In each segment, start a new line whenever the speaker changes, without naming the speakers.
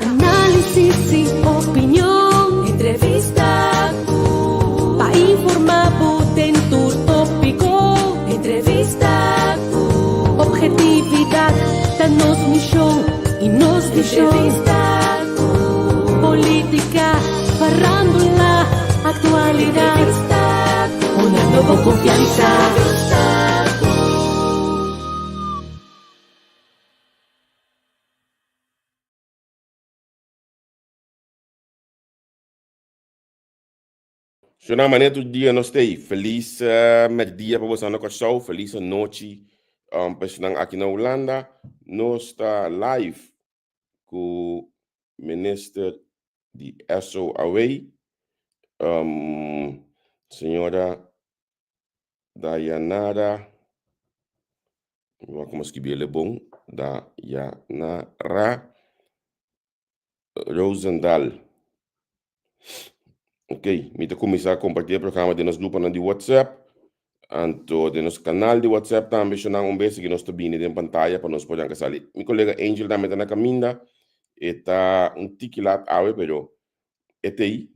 Análisis i opinion, entrevista ku pa informá bo den tur tópiko. Entrevista ku ophetividat ta nos mishon i nos vishon. Entrevista ku polítika, farándula, aktualidat. Entrevista ku poniendo bo konfiansa. Entrevista ku.
Shona manera tur dia nos ta ei. Felis merdia pa boso na Kòrsou, felis anochi pa esnan aki na Hulanda. Nos ta live ku minister di SOAW, señora Dayanara, mi wak como skibi el e bon, Dayanara Rozendal. Ok, mi ta kuminsá kompartí e programa den nos gruponan di WhatsApp, anto den nos kanal di WhatsApp tambe, shonnan un bes sigui nos ta bini den pantaya pa nos por janka sali. Mi kolega Angel tambe ta na kaminda, e ta un tiki lat awe, pero e ta ei.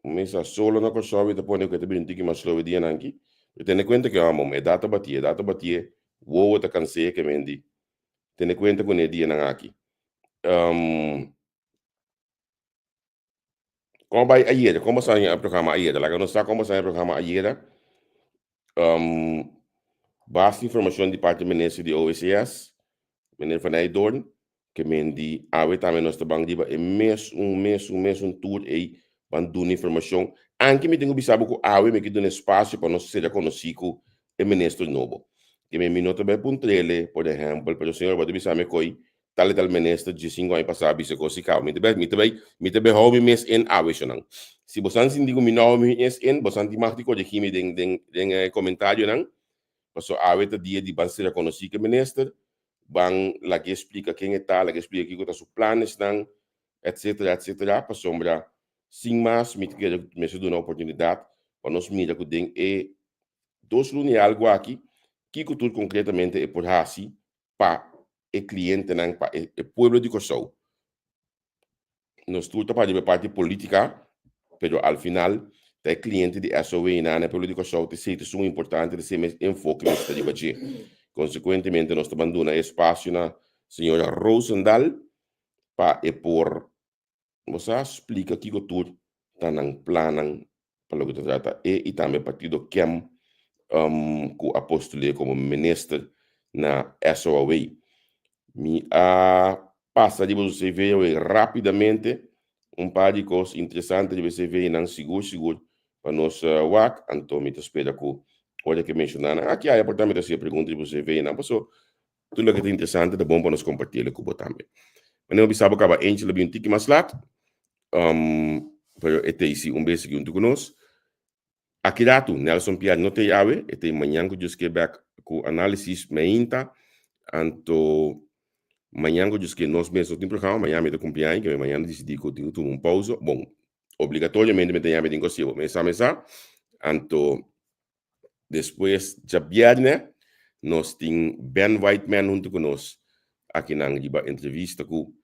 Mesa solo na Kòrsou i ta pone ku e ta bira un tiki mas slow e dianan aki. Pero tene kuenta ku e hòmber, edat ta batié, edat ta batié, wowo ta kans'é ke men di. Tene kuenta kuné e dianan aki. Kon a bai ayera? Kon bo sa e programa ayera? Laga nos sa kon bo sa e programa ayera. Basta informashon di parti minister di OECS, meneer Van Eydoorn, Ke men di awe tambe nos ta ban riba e mesun mesun mesun tur ei ban duna informashon. Anke mi tin ku bisa bo ku awe mi ke duna espasio pa nos sera konosí ku e minister nobo. Ke men mi no ta bai puntr'ele por ehèmpel, pero señor bo ta bisa mi koi tal i tal minister diesinku aña pasá a bisa kos i kaba. Mi ta bai mi ta bai mi ta bai hou mi mes in awe shonnan. Si bosan sinti ku mi no hou mi mes in bosan tin mag di koregí mi den den den e komentarionan. Pasobra awe ta dia di ban sera konosí ku e minister. Ban lag'é splika ken e ta, lag'é splika kiko ta su planesnan, etcetera, etcetera, pasobra sin mas mi ta kere ku mester duna oportunidat pa nos mira ku den e dos luna i algu aki, kiko tur konkretamente e por hasi pa e klientenan, pa e pueblo di Kòrsou. Nos tur ta papia di parti politica, pero al final ta e cliente di SOW na e pueblo di Kòrsou ta esei ta esun importante, ta esei mes enfoke mester ta riba dje. Consecuentemente nos ta ban duna e espacio na señora Rozendal pa e por, bo sa, splica kico tur ta nan plannan pa loke ta trata e i tambe partido kem ku a postul'é komo minister na SOAW. Mi a pasa riba su CV awe rápidamente, un par di kos interesante riba e CV nan sigur sigur pa nos wak, anto mi ta spera ku ora ke menshoná nan aki aya por ta mi ta hasi e pregunta riba su CV nan paso tur loke ta interesante ta bon pa nos kompartiel ku bo tambe. Manera mi bisa bo kaba Angel a bin un tiki mas lat. Pero e ta isi un bes huntu ku nos. Aki ratu, Nelson Pierre no ta ei awe, e ta ei mañan ku Dios ke bek ku análisis meinta. Anto mañan ku Dios ke nos mes no tin programa, mañan mi ta kumpli aña, ke mañan disidí ku tin ku tuma un pousa. Bon, obligatoriamente mi ta yama mi tin ku hasié bo mesa mesa. Anto despues djabièrnè nos tin Ben Whiteman huntu ku nos akinan riba entrevista ku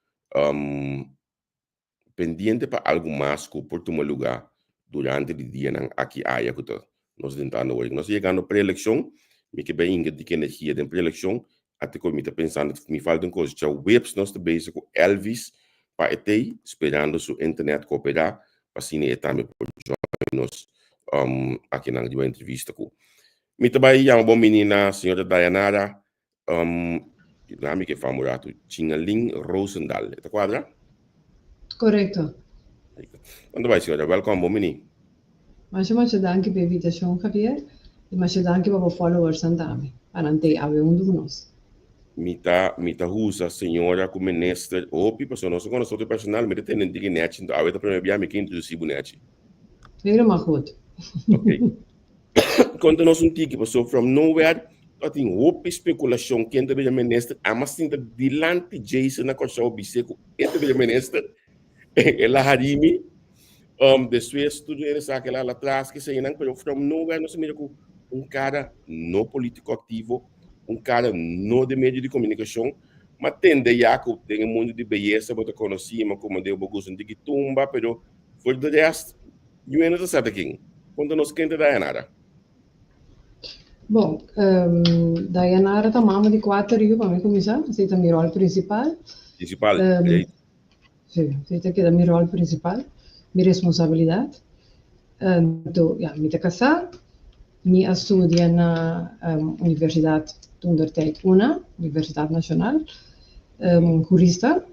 pendiente pa algu mas ku por tuma lugá durante di dianan aki aya ku ta nos drentando awor. Nos ta yegando preelekshon, mi ke bai invertí ki energia den preelekshon, ate ku mi ta pensando mi falta un kos, djaweps nos ta bezig ku Elvis pa e tei, sperando su internet kooperá pa asina e tambe por join nos akinan riba entrevista ku. Mi ta bai yama bo mini na señora Dayanara Laat mi ke fam un ratu. Chingalin Rozendal. E ta kuadra?
Korekto.
Kon ta bai, señora? Wèlkòm, bon bini.
Masha masha danki pa e invitashon, Javier. I masha danki pa bo followersnan tambe pa nan tei awe huntu ku nos.
Mi ta mi ta usa señora ku minister hopi pasobra nos a konosé otro personal. Mi ta tende un tiki nèchi, enton awe ta promé bia mi ke introdusí bo nèchi.
Helemaal goed.
Oké. Konta nos un tiki paso from nowhere ta tin hopi spekulashon ken ta bira minister. Ama sinta dilanti Jason na Kòrsou bis'é ku e ta bira minister. El a hari mi. Despues tur hende sa ku el a hala tras keseinan pero from nowhere nos a mira ku un kara no politiko aktivo, un kara no den medio di komunikashon. M'a tende ya ku den e mundu di beyesa bo ta konosí, m'a komand'é bo gusta un tiki tumba, pero for de rest yu no ta sa ta ken. Konta nos ken ta Dayanara.
Bon, Dayanara ta mama di kuater yu pa mi kuminsá, esei ta mi ròl prinsipal.
Prinsipal, great.
Sí, esei ta keda mi ròl prinsipal, mi responsabilidat. Anto, ya, mi ta kasá, mi a studia na Universidat toentertijd una, Universidat Nashonal, hurista.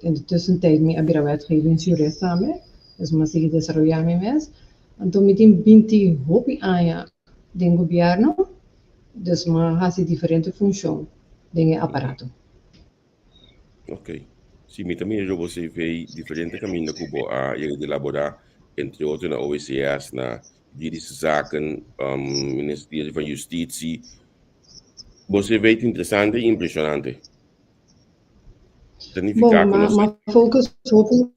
In de tussentijd mi a bira wetgevingsjurist tambe, dus mi a sigui desaroyá mi mes. Anto mi tin binti hopi aña den gobièrnu, dus mi a hasi diferente funshon den e aparato.
Ok. Si, mi ta mira yo bo CV diferente kaminda ku bo a yega di laborá, entre otro na OECS, na Juridische Zaken, Ministerio van Justitie. Bo CV ta interesante i impreshonante. Ta
Bon,
nifiká ku
ma
nos.
ma focus hopi,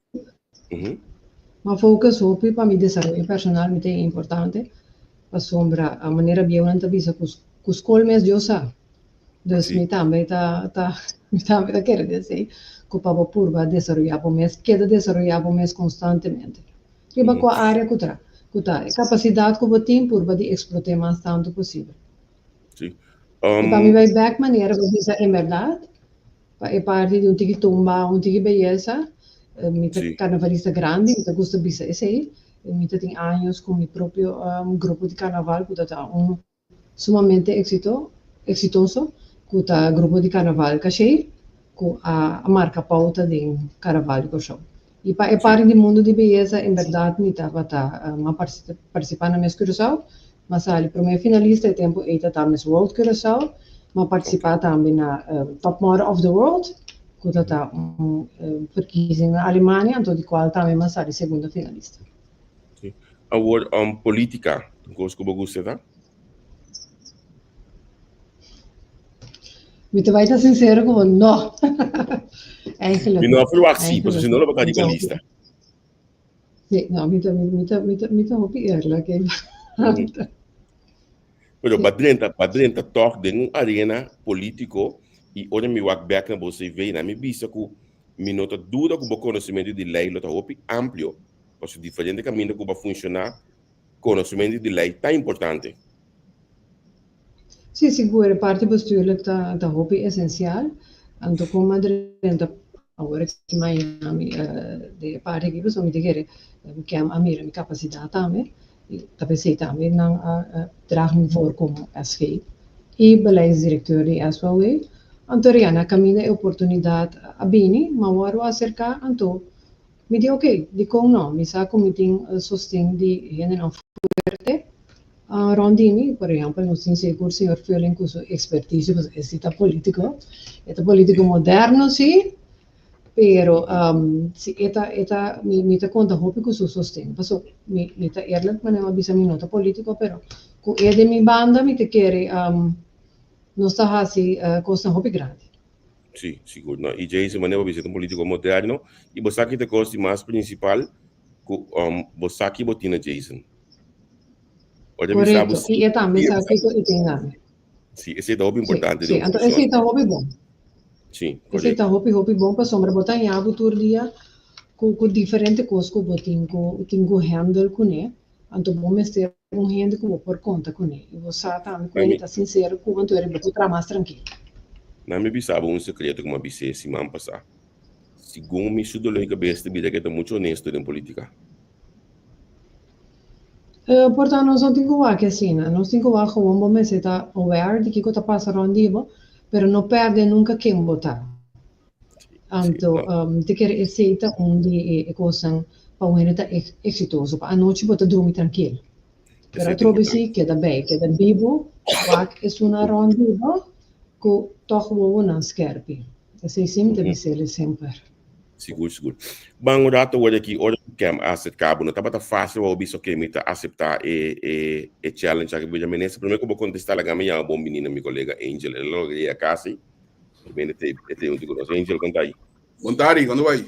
ma focus hopi pa mi desaroyo personal mi ta importante, pasobra a manera bieunan ta bisa ku ku skol mes Dios sa. Dus mi tambe ta ta mi tambe ta kere den esei ku pa bo purba desaroyá bo mes, keda desaroyá bo mes konstantemente. Riba kua área ku ta ku ta e kapasidat ku bo tin purba di eksplot'é mas tantu posibel. I pa mi bai bèk manera bo bisa en bèrdat pa e parti di un tiki tumba, un tiki beyesa, mi ta karnavalista grandi, mi ta gusta bisa esei, mi ta tin años ku mi propio grupo di karnaval ku ta ta un sumamente éxito, exitoso, ku ta grupo di karnaval Kashei, ku a marka pouta den karnaval di Kòrsou. I pa e parti di mundu di beyesa, en bèrdat mi tabata m'a partisipá na Miss Curaçao, m'a sali promé finalista, e tempu ei ta ta Miss World Curaçao, m'a partisipá tambe na Top Model of the World, ku ta ta un verkiezing na Alemania, anto di kual tambe m'a sali segundo finalista.
Awor, polítika, un kos ku bo gusta ta?
Mi ta bai ta sincero ku bo, no. Eigenlijk
Mi no a verwacht si, pasobra
Eigenlijk
si no lo bo ka
mi
riba
ta
lista.
Sí, no, mi ta, mi ta, mi ta, mi ta hopi eerlijk. eh.
Pero
Sí.
ba drenta, ba drenta toch den un arena politico y ora mi wak bek na bo CV, na mi bisa ku mi no ta duda ku bo conocimiento di ley lo ta hopi amplio, pasobra diferente caminda ku bo a funciona Konosementu di lei ta importante.
Sí, sigur, e parti bestuurlijk ta ta hopi esensial. Anto kon a drenta awor aki Miami den e parti aki pasobra mi ta kere kem a mira mi kapasidat tambe i ta p'esei tambe nan a draag mi voor komo SG i beleidsdirecteur di SOW. Anto Riana kaminda e oportunidat a bini, mi a wòrdu aserká anto Mi di oke, dikon no? Mi sa ku mi tin sosten di hendenan fuerte rònt di mi. Por ehèmpel, nos tin sigur señor Furling ku su ekspertisio, pasobra e si ta polítiko. E ta polítiko moderno si, pero si e ta e ta mi mi ta konta hopi ku su sosten. Pasobra mi mi ta eerlijk manera mi a bisa mi no ta polítiko, pero ku e den mi banda mi ta kere nos ta hasi kosnan hopi grandi.
Sí, sigur. No, i Jason, manera bo bisa, ta un politico moderno i bo sa ki ta kos di mas principal ku um, bo sa ki bo tin na Jason. Ora bisa bo
Correcto.
sí,
I e tambe
i e
sa
sa
kiko e tin na.
Sí, esei ta hopi
Sí,
importante
sí.
den un
Anto
posishon.
esei ta hopi bon.
Sí,
Esei ta
correcto.
hopi hopi bon pasobra bo ta haña bo tur dia ku ku diferente kos ku bo tin ku tin ku handle kuné. Anto bo mester un hende ku bo por konta kuné i bo sa tambe ku hende ta sinsero ku bo, anto bo por traha mas trankil.
Na mi bisa bo un sekreto ku mi a bis'é siman pasá. Segun mi su doló di kabes ta bira ku e ta muchu honesto den politika.
Por ta nos no tin ku wak asina. Nos tin ku wak gewoon bo mester ta aware di kiko ta pasa rònt di bo, pero no pèrdè nunka ken bo ta. Anto mi ta kere esei ta un di e kosnan pa un hende ta eksitoso, pa anochi bo ta drumi trankil. Pero atrobe si keda bei, keda bibu, wak esunnan rònt di bo ku tòg wowonan skèrpi. Esei si mi ta bis'el semper.
Sigur, sigur. Ban un rato word aki, ora ku Kem a aserká bo, no tabata fásil pa bo bisa oke mi ta aseptá e e e challenge aki pa bira minister. Promé ku bo kontestá laga mi yama bon bini na mi kolega Angel, el a logra yega kasi. Bene te e te unti ku nos. Angel, kon ta aí?
Bon tardi, kon ta bai?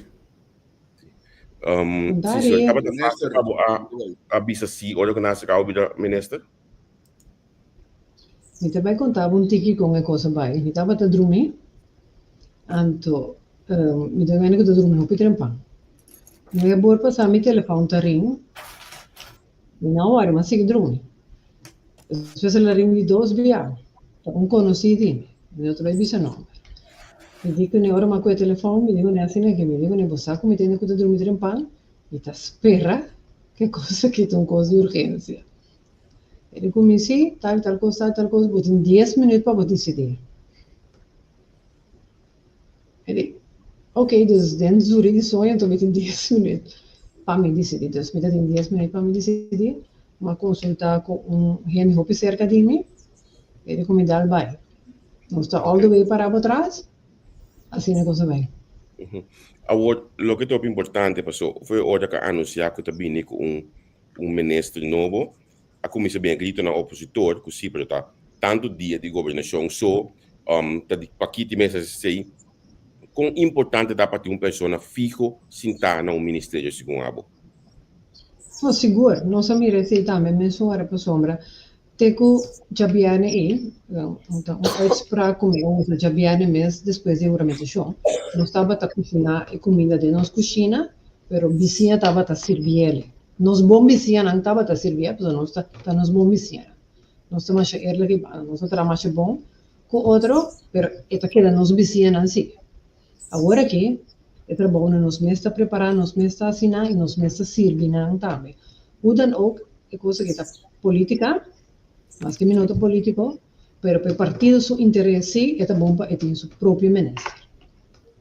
Um,
Bon
si,
tardi.
so, tabata fácil
Minister,
pa bo a,
kon ta bai?
a bisa sí ora ku nan aserká bo bira minister?
Mi ta bai konta bo un tiki kon e kos a bai. Mi tabata drumi. Anto mi ta wende ku ta drumi hopi trempan. Mi a bor pasa mi telefòn ta ring, mi no a wòri, mi a sigui drumi. Despues el a ring di dos bia, ta un konosí di mi, mi no ta bai bisa nòmber. Mi di kuné ora mi a kohe telefòn, mi di kuné asina ke, mi di kuné bo sa ku mi tende ku ta drumi trempan, mi ta spera ku e kos aki ta un kos di urgensia. E di ku mi, si, tal tal kos, tal tal kos, bo tin dies minüt pa bo disidí. E di, Ok, dus den zuri di soño anto mi tin dies minuut pa mi disidí. Dus mi ta tin dies minuut pa mi disidí. Mi a konsultá ku un hende hopi serka di mi. E di ku mi dal bai. Nos ta all the way pará bo tras. Asina kos a bai.
Awor, loke ta hopi importante paso for e ora ku a anunsiá ku ta bini ku un un minister nobo, a kuminsá bin e gritonan opositor ku si pero ta tantu dia di gobernashon so ta di pa kiti mes esei. Kon importante ta pa tin un persona fiho sintá na un ministerio segun abo?
No, sigur. Nos a mira esei tambe mesun ora pasobra te ku djabièrnè ei, ta un uitspraak ku mi a usa djabièrnè mes despues di e huramentashon, nos tabata kushiná e kuminda den nos kushina, pero bisiña tabata sirbiel. Nos bon bisiñanan tabata sirbié, pasobra nos ta ta nos bon bisiñanan. Nos ta masha eerlijk i nos ta traha masha bon ku otro, pero e ta keda nos bisiñanan sí. Awor aki, e trabounan nos mes ta prepará, nos mes ta hasi nan i nos mes ta sirbi nan tambe. Hoe dan ook, e kos aki ta polítika, maske mi no ta polítiko, pero pa e partido su interes sí, e ta bon pa e tin su propio minister.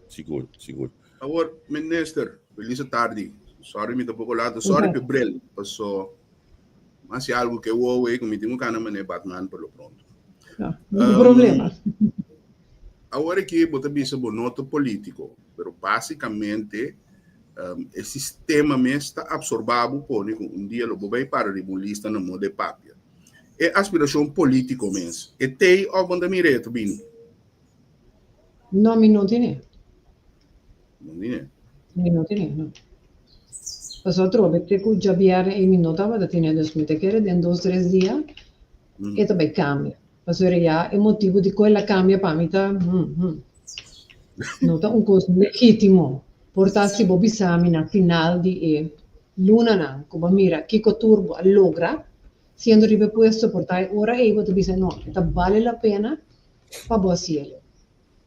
Sigur, sigur.
Awor, minister, feliz tardi. Sorry mi ta poko lato, sorry pe bril, paso mas si algo ke wowo ei ku mi tin ku kana mane Batman por lo pronto.
No, no um, problema.
Awor aki bo ta bisa bo no ta politico, pero basicamente um, e sistema mes ta absorba bo pone ku un dia lo bo bai para riba un lista na moda e papia. E aspiracion politico mes, e tei of bo ta mira e ta bini?
No, mi no tene.
No tene?
Mi no tene, no. Pasobra atrobe te ku djabièrnè ei mi no tabata tene, dus mi ta kere den dos tres dia e ta bai kambia. Pasobra ya e motibu di ku el a kambia pa mi ta no ta un kos legítimo. Por ta si bo bisa mi na final di e lunanan ku bo a mira kiko tur bo a logra siendo riba e puesto, por ta e ora ei bo ta bisa no, e ta bale la pena pa bo hasiel.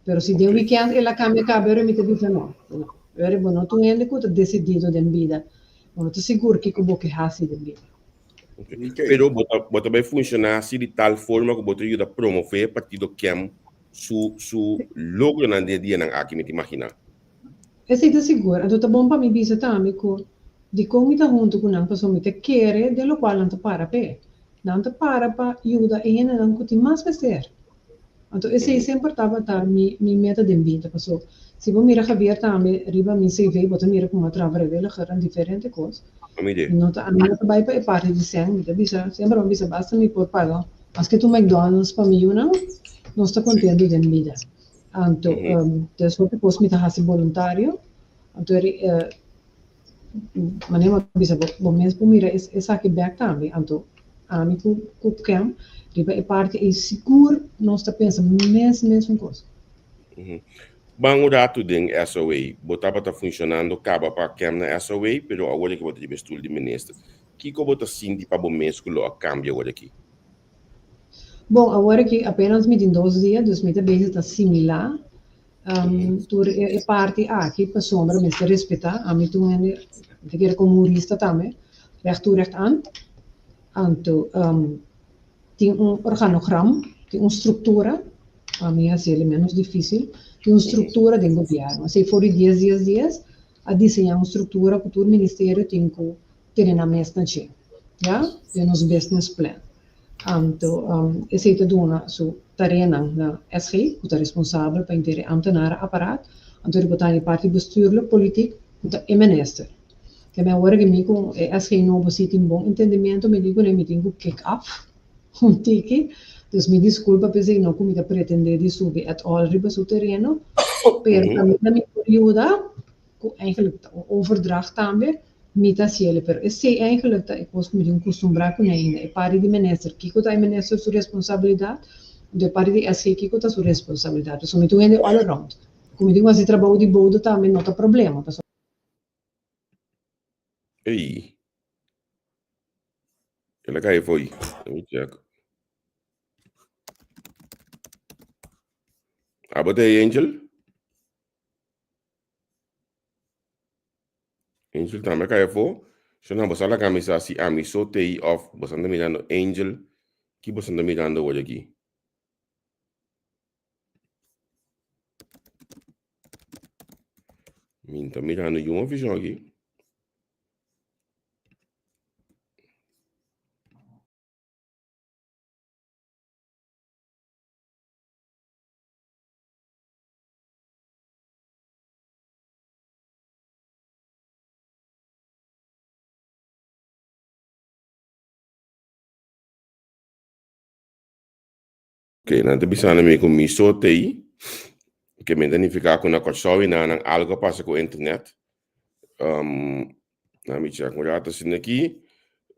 Pero si den weekend el a cambia cabero mi ta bisa no, no. Weri bo no ta un hende cu ta decidido den bida. Bo no ta sigur kico bo ke haci den bida.
Okay. Pero bo ta, bo ta bay funciona así di tal forma cu bo ta yuda promove partido KEM su, su logronan den e dianan aki, mi ta imagina.
Esei ta sigur. Anto ta bon pa mi bisa tambe cu dicon mi ta hunto cu nan pasobra mi ta kere den locual nan ta para p'e. Nan ta para pa yuda e hendenan ku tin mas mester. Anto esei semper tabata mi mi meta den bida. Paso si bo mira Javier tambe riba mi CV bo ta mira ku mi a traha vrijwilliger en diferente kos. Mi no ta ami no ta bai pa e parti di sèn. Mi ta bisa semper mi a bisa basta mi por paga maske tur McDonald's pa mi yunan nos ta kontento den bida. Anto des hopi kos mi ta hasi boluntario. Anto Manera mi a bisa bo, bo mes por mira esaki bek tambe. Anto ami ku ku Ken riba e parti ei sigur nos ta pensa mes mesun kos.
Ban un ratu den SOA. Bo tabata funshonando kaba pa Ken na SOA, pero awor aki bo ta riba e stul di minister. Kiko bo ta sinti pa bo mes ku lo a kambia awor aki?
Bon, awor aki apenas mi tin dos dia, dus mi ta bezig ta similá Tur e parti aki pasobra mester respetá. Ami ta un hende, mi ta kere komo hurista tambe, recht toe recht aan. Anto tin un organogram, tin un struktura, ami hasi el ménos difísil, tin un struktura den gobièrnu. Asei for di dies dies dies a diseñá un struktura ku tur ministerio tin ku tene nan mes na dje, ya, den nos business plan. Anto esei ta duna su tareanan na SG, ku ta responsabel pa henter e ambtenarenapparaat. Anto riba ta e parti bestuurlijk, politiek, ku ta e minister. Ke men awor mi ku e SG nobo si tin bon entendimiento, mi di kuné mi tin ku kick af un tiki. Dus mi diskulpa p'esei, no ku mi ta pretendé di subi at all riba su tereno, pero kaminda mi por yuda, ku eigenlijk ta un overdracht tambe, Mi ta hasiel, pero esei eigenlijk ta e kos ku mi tin kustumbrá kuné ainda. E parti di minister, kiko ta e minister su responsabilidat? Anto e parti di SG, kiko ta su responsabilidat? Pasobra mi ta un hende all around. Ku mi tin ku hasi trabou di bode tambe no ta problema pasobra.
Ey. El a kai fo'i. Let me check. Abo ta ei, Angel? Angel tambe a kai afó. So nan boso a laga mi sa si ami so ta ei òf boso anda mirando Angel. Ki boso anda mirando awor aki? Mi ta mirando yuma vision aki. Ok, nan ta bisando mi ku mi so t'ei, ke mi ta nifiká ku na Kòrsou i nan nan algu a pasa ku internet. Um, nan mi check un rato asina aki.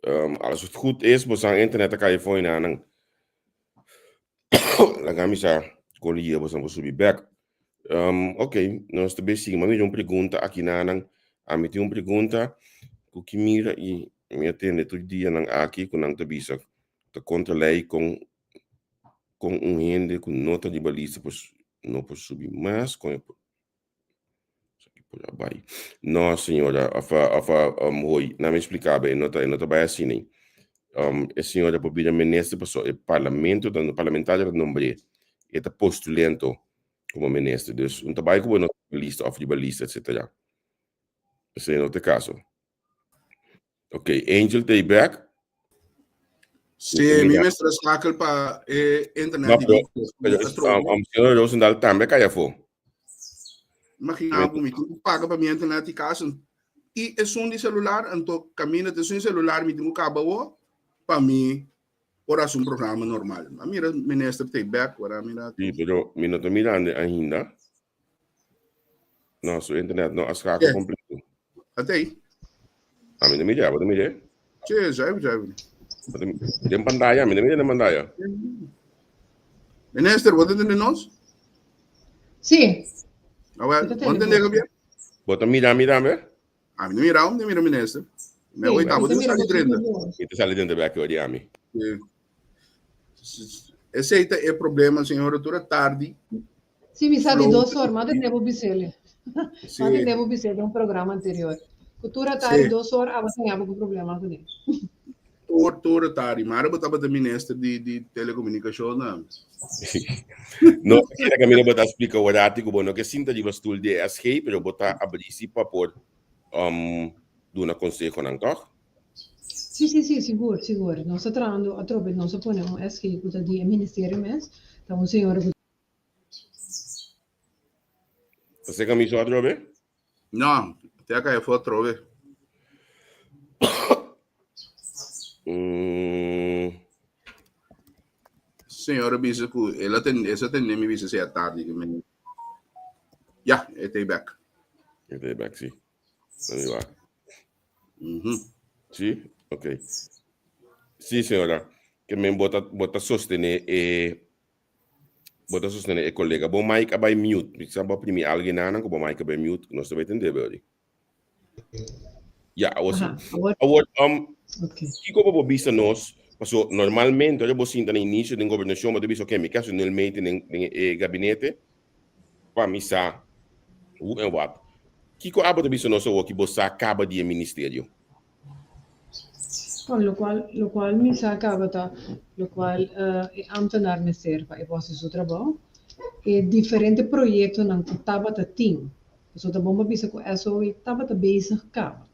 Um, als het goed is, bo san internet a kai afó i nan nan. Laga mi sa kon liye bo san por subi bèk. Um, ok, nos ta bay sigui. Ma mira un pregunta aki nan nan. Ami tin un pregunta ku ki mira i mi a tende tur dianan aki ku nan ta bisa ta kontra lei kon kon un hende ku no ta riba lista por no por subi mas kon e por esaki por a bai no señora of of um hoi na mi explica bo e no ta e no ta bai asina um e señora por bira minister pasobra e parlamento ta parlamentario ta nombr'é e ta postulento komo minister dus no ta bai ku bo no ta riba lista of riba lista etcetera esei no ta e kaso. Ok, Angel ta back.
Sí, mi mester schakel pa e internet.
No, pero, pero um, señor Rosendal tambe cai afó.
Imagina ku mi tin ku paga pa mi internet di kas i esun di celular, anto kaminda te esun celular mi tin ku kaba wo pa mi por hasi un programa normal. Ma mira minister ta back, ora mira.
Sí, pero mi no ta mirando ainda. No, su internet no a schakel
Yeah.
completo.
Atei.
A mi no mira, bo ta mira?
Che, zuiver, zuiver.
Bo ta Den pantalla, mi no mira den pantalla.
Minister, bo ta tende nos?
Sí.
Ah, wel,
Mi ta
bo
tende
tende
bo.
bien?
Bo ta mira mi tambe?
A mi no mira, mi mira minister. Me
Sí,
voy, tabo
mi ta
te
mira
sali
bo
drenta.
super bon.
Mi ta sali dentro bek hoor, di ami.
Sí. Esei ta e problema, señora, tur tardi.
Sí, mi sa di
Flow
dos or, ma tende bo bisele.
Sí.
Ma tende bo bisele den un programa anterior. Ku tur atardi
Sí.
dos or aba tin abo ku problema kuné.
Tur, tur atardi. Mara bo tabata minister di, di telecomunicacion na.
No, kere camino bo ta explica orati ku bo no ke sinta riba stoel di SG, pero bo ta abri si pa por um, duna consehonan, toch?
Sí, sí, sí, sigur, sigur. Nos ta trahando atrobe, nos a pone un SG ku ta di e ministerio mes, ta un señora ku
Ta seca mi so atrobe?
No, te a cae afó atrobe.
Mm.
Señora bisa ku el a tende, esa tende mi bisa sea tardi que me. Ya, e te back.
E te back, sí. Let me wak.
Mhm.
Sí? Ok. Sí, señora. Que men bota, bota sostener e Bo ta sostené e kolega. Bo mic a bai mute. Mi sa bo a primi algu enanan ku bo mic a bai mute. Nos ta bai tende bo di. Ya, awor si.
Aha, awor.
Awor, um,
Ok.
kiko bo por bisa nos? Paso normalmente ora bo sinta na inisio den gobernashon bo ta bisa, ok, mi ke hasi nul meeting den, den e gabinete pa mi sa hoe en wat. Kiko abo ta bisa nos awor ki bo sa kaba di e ministerio?
Bon, lokual lokual mi sa kaba ta lokual e ámtenar mester pa e por hasi su trabou, e diferente proyektonan ku tabata tin. Pasobra ta bon pa bisa ku SOE tabata bezig kaba.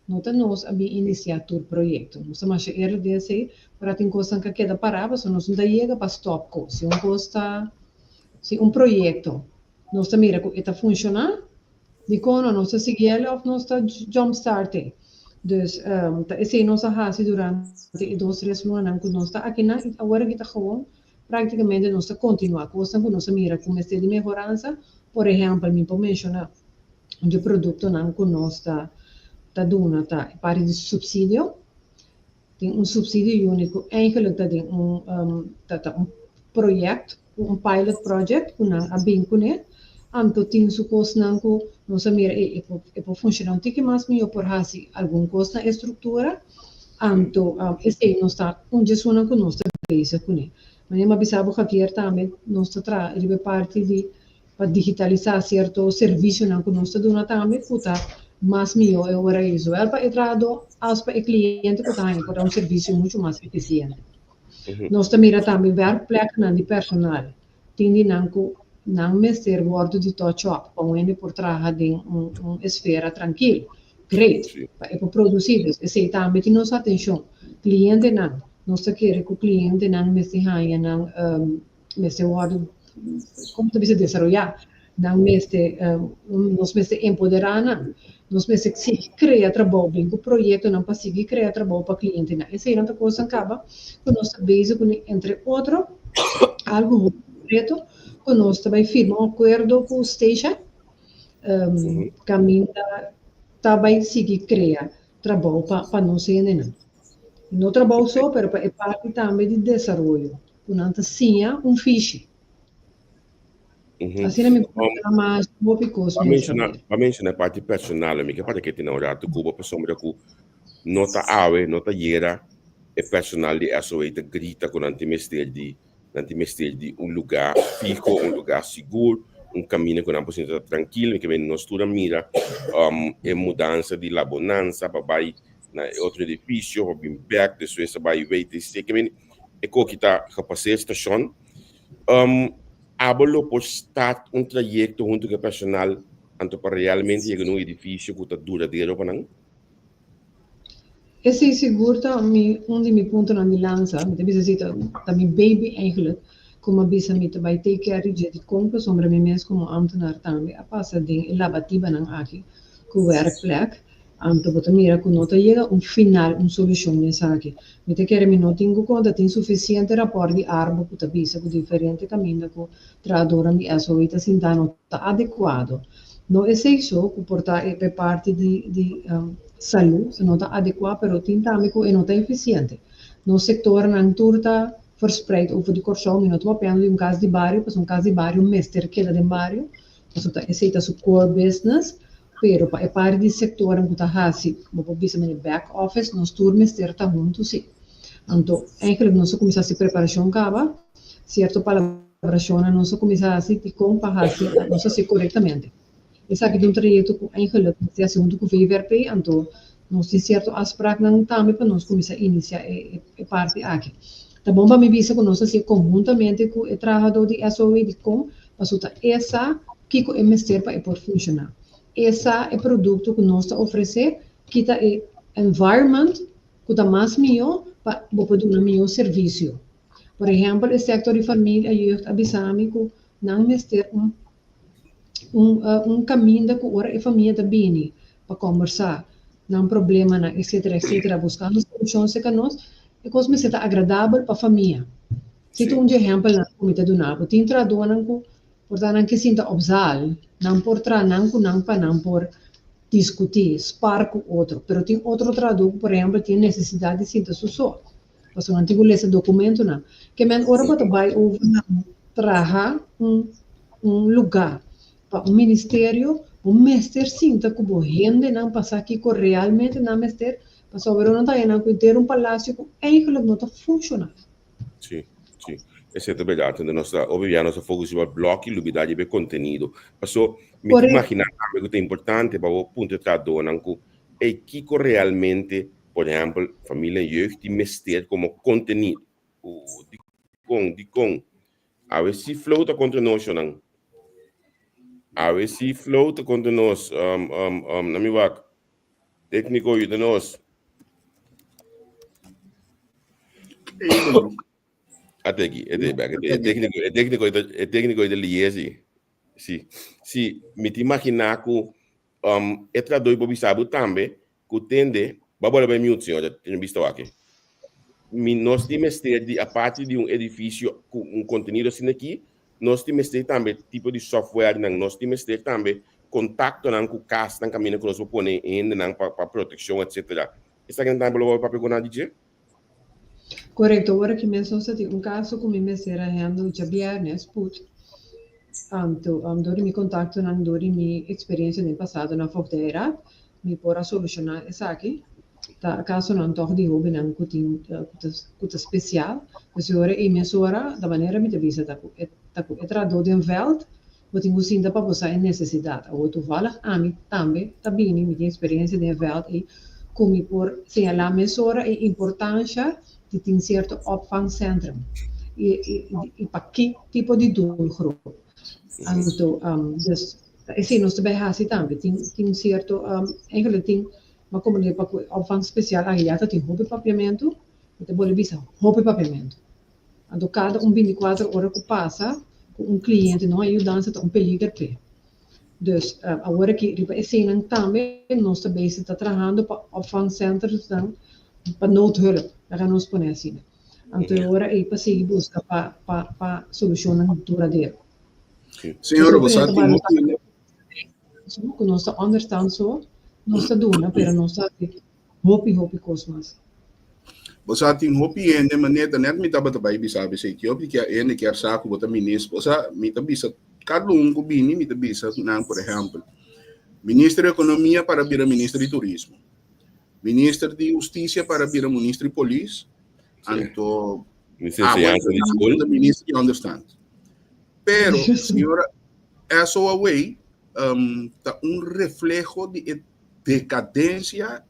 No ta nos a bin inisiá tur proyekto. Nos ta masha eerlijk den esei, pero a tin kosnan ku a keda pará pasobra nos no ta yega pa stòp kos. Si un kos ta, si un proyekto nos ta mira ku e ta funshoná, Dikon no nos ta sigui el of nos ta jump start e? Dus ta esei nos a hasi durante e dos tres lunanan ku nos ta akinan i awor aki ta gewoon praktikamente nos ta kontinuá kosnan ku nos a mira ku mester di mehoransa. Por ehèmpel mi por menshoná un di e produktonan ku nos ta ta duna ta e parti di supsidio. Tin un subsidio unit ku eigenlijk ta den un ta ta un project, un pilot project ku nan a bin kuné. Anto tin su kosnan ku nos a mira e e por e por funshoná un tiki mas mihó por hasi algun kos na e struktura. Anto esei nos ta un dje esunnan ku nos ta bezig kuné. Manera mi a bisa bo Javier tambe nos ta traha riba e parti di pa digitalisá sierto servisionan ku nos ta duna tambe ku ta mas mihó e ora ei zowel pa e trahadó as pa e kliente ku ta haña por ta un servisio muchu mas efisiente. Nos ta mira tambe wèrkplèknan di personal. Tin di nan ku nan mester wòrdu di touch up pa un hende por traha den un esfera trankil. Great, pa e por produsí. Dus esei tambe tin nos atenshon. Klientenan, nos ta kere ku klientenan mester haña nan mester wòrdu, komo ta bisa, desaroyá. Nan mester, nos mester empoderá nan. Nos mester sigui krea trabou, bin ku proyektonan pa sigui krea trabou pa klientenan. Eseinan ta kosnan kaba ku nos ta bezig kuné, entre otro, algu hopi konkreto ku nos ta bai firma un akuerdo ku Statia, kaminda ta bai sigui krea trabou pa pa nos hendenan. No trabou so, pero pa e parti tambe di desaroyo, ku nan ta siña un fishi. Asina mi por ta mas hopi kos
Ba menciona, ba menciona parti personal, mi ke para ke tin un rato ku bo pasobra ku no ta awe, no ta yera e personal di SOA ta grita ku nan tin mester di nan tin mester di un lugar fiho, un lugar sigur, un camino ku nan por sinta trankil. Mi ke men nos tur a mira um, e mudansa di La Bonanza pa bai na e otro edificio, pa bin bek, despues a bai WTC. Ke men e koki ta gepaseer station. Um, abo lo por start un trayecto hunto cu e personal anto pa realmente yega na un edificio cu ta duradero pa nan?
Esei sigur ta mi un di mi puntonan di lansa. Mi ta bisa si ta ta mi baby eigenlijk cu mi a bisa mi ta bay take care di dje dicon pasobra mi mes como ambtenaar tambe a pasa den e labatibanan aki cu werkplek. Anto bo ta mira ku no ta yega un final, un solushon na esaki. Mi ta kere mi no tin ku konta tin sufisiente rapòrt di Arbo ku ta bisa ku diferente kaminda ku trahadornan di SOE ta sintá no ta adekuado. No esei so ku por ta e p'e parti di di salú e no ta adekuá pero tin tambe ku e no ta efisiente. Nos sektornan tur ta verspreid over di Kòrsou. Mi no ta papiando di un kas di bario pasobra un kas di bario mester keda den bario pasobra esei ta su core business. Pero pa e parti di sektornan ku ta hasi, bo por bisa mene back office, nos tur mester ta huntu si. Anto, eigenlijk nos a kuminsá hasi preparashon kaba, sierto palabrashonnan nos a kuminsá hasi dikon pa hasi, nos hasi korektamente. Esaki ta un trayekto ku eigenlijk nos tin hasi huntu ku VVRP, anto nos tin sierto afspraaknan tambe pa nos kuminsá inisiá e e parti aki. Ta bon pa mi bisa ku nos hasié konhuntamente ku e trahadó di SOE dikon Pasobra ta e sa kiko e mester pa e por funshoná. E sa e produkto ku nos ta ofresé, ki ta e environment ku ta mas mihó pa bo por duna mihó servisio. Por ehèmpel e sektor di familia jeugd a bisa mi ku nan mester un un un kaminda ku ora e famia ta bini pa kòmbersá nan problemanan etsetera etsetera buskando solushon serka nos, e kos mester ta agradabel pa famia. Si ta un di ehèmpelnan ku mi ta duna bo, tin trahadónan ku por ta nan ke sinta op zaal, nan por traha nan ku nan pa nan por diskutí, spar ku otro, pero tin otro trahadó ku por ehèmpel tin nesesidat di sinta su so, pasobra nan tin ku lesa dokumentonan. Ke men ora bo ta bai over na traha un un lugá pa un ministerio, bo mester sinta ku bo hendenan pa sa kiko realmente nan mester, pasobra nan ta haña nan ku henter un palasio ku eigenlijk no ta funshoná.
Sí, sí. Esei ta berdad. Entonces nos ta, hopi bia nos ta focus riba blok i lubida riba e contenido. Paso, mi ta imagina tambe ku ta importante pa bo puntra e trahadónan ku, ey, kiko realmente, por ehempel, Familia en Jeugd tin mester komo contenido? Dikon, dikon? Awe si Flow ta kontra nos, shownan. Awe si Flow ta kontra nos. Um, um, um, na mi wak. Técnico, yuda nos. Ate aki, ete bek, e técnico, e técnico, e técnico de liesi. Si, si, mi te imagina ku um, e tradoi bo bisabu tambe, ku tende, ba bola bij mute, señor, tin visto aki. Mi nos tin mester di aparte di un edificio ku un contenido asina aki, Nos tin mester tambe tipo di softwarenan, nos tin mester tambe contactonan cu casnan caminda cu nos por pone hendenan pa pa proteccion etcetera. Esakinan tambe lo bo papia cu nan di dje?
Correcto, ora ki mes nos ta tin un caso cu mi mester a handle djabièrnes put. Anto dor di mi kontaktonan, dor di mi eksperensia den pasado na Voogdijraad, mi por a solushoná esaki. Ta kasonan tòg di hóbennan ku tin ku ta spesial. Pues e ora ei mesora, ta manera mi ta bisa ta ku e ta ku e trahadó den vèlt bo tin ku sinta pa bo sa e nesesidat. Awor toevallig ami tambe ta bini, mi tin eksperensia den e vèlt ei ku mi por señalá mesora e importansha di tin sierto opvangcentrum i i pa ki tipo di doelgroep. Anto dus esei nos ta bai hasi tambe. Tin tin sierto eigenlijk tin Ma komo di pa ku e opvang spesial aki ya ta tin hopi papiamentu, mi ta bolbe bisa hopi papiamentu. Anto kada un binti kuater ora ku pasa ku un kliente no a yudansa ta un peliger p'e. Dus awor aki riba eseinan tambe nos ta bezig ta trahando pa opvangcentersnan pa noodhulp, laga nos pone asina. Anto e ora ei pa sigui buska pa pa pa solushonnan duradero.
Señora, bo sa tin hopi.
Ku nos ta understand so, nos ta duna, pero nos ta hasi hopi, hopi kos mas.
Bo sa tin hopi hende manera net mi tabata bai bisa esei ki hopi kia hende kier sa ku bo ta minister. Bo sa mi ta bisa kada un ku bini mi ta bisa nan por ehèmpel minister di ekonomia para bira minister di turismo, minister di hustisia para bira minister di polis, anto abo minister di understand. Pero señora SOAW ta un refleho di e decadencia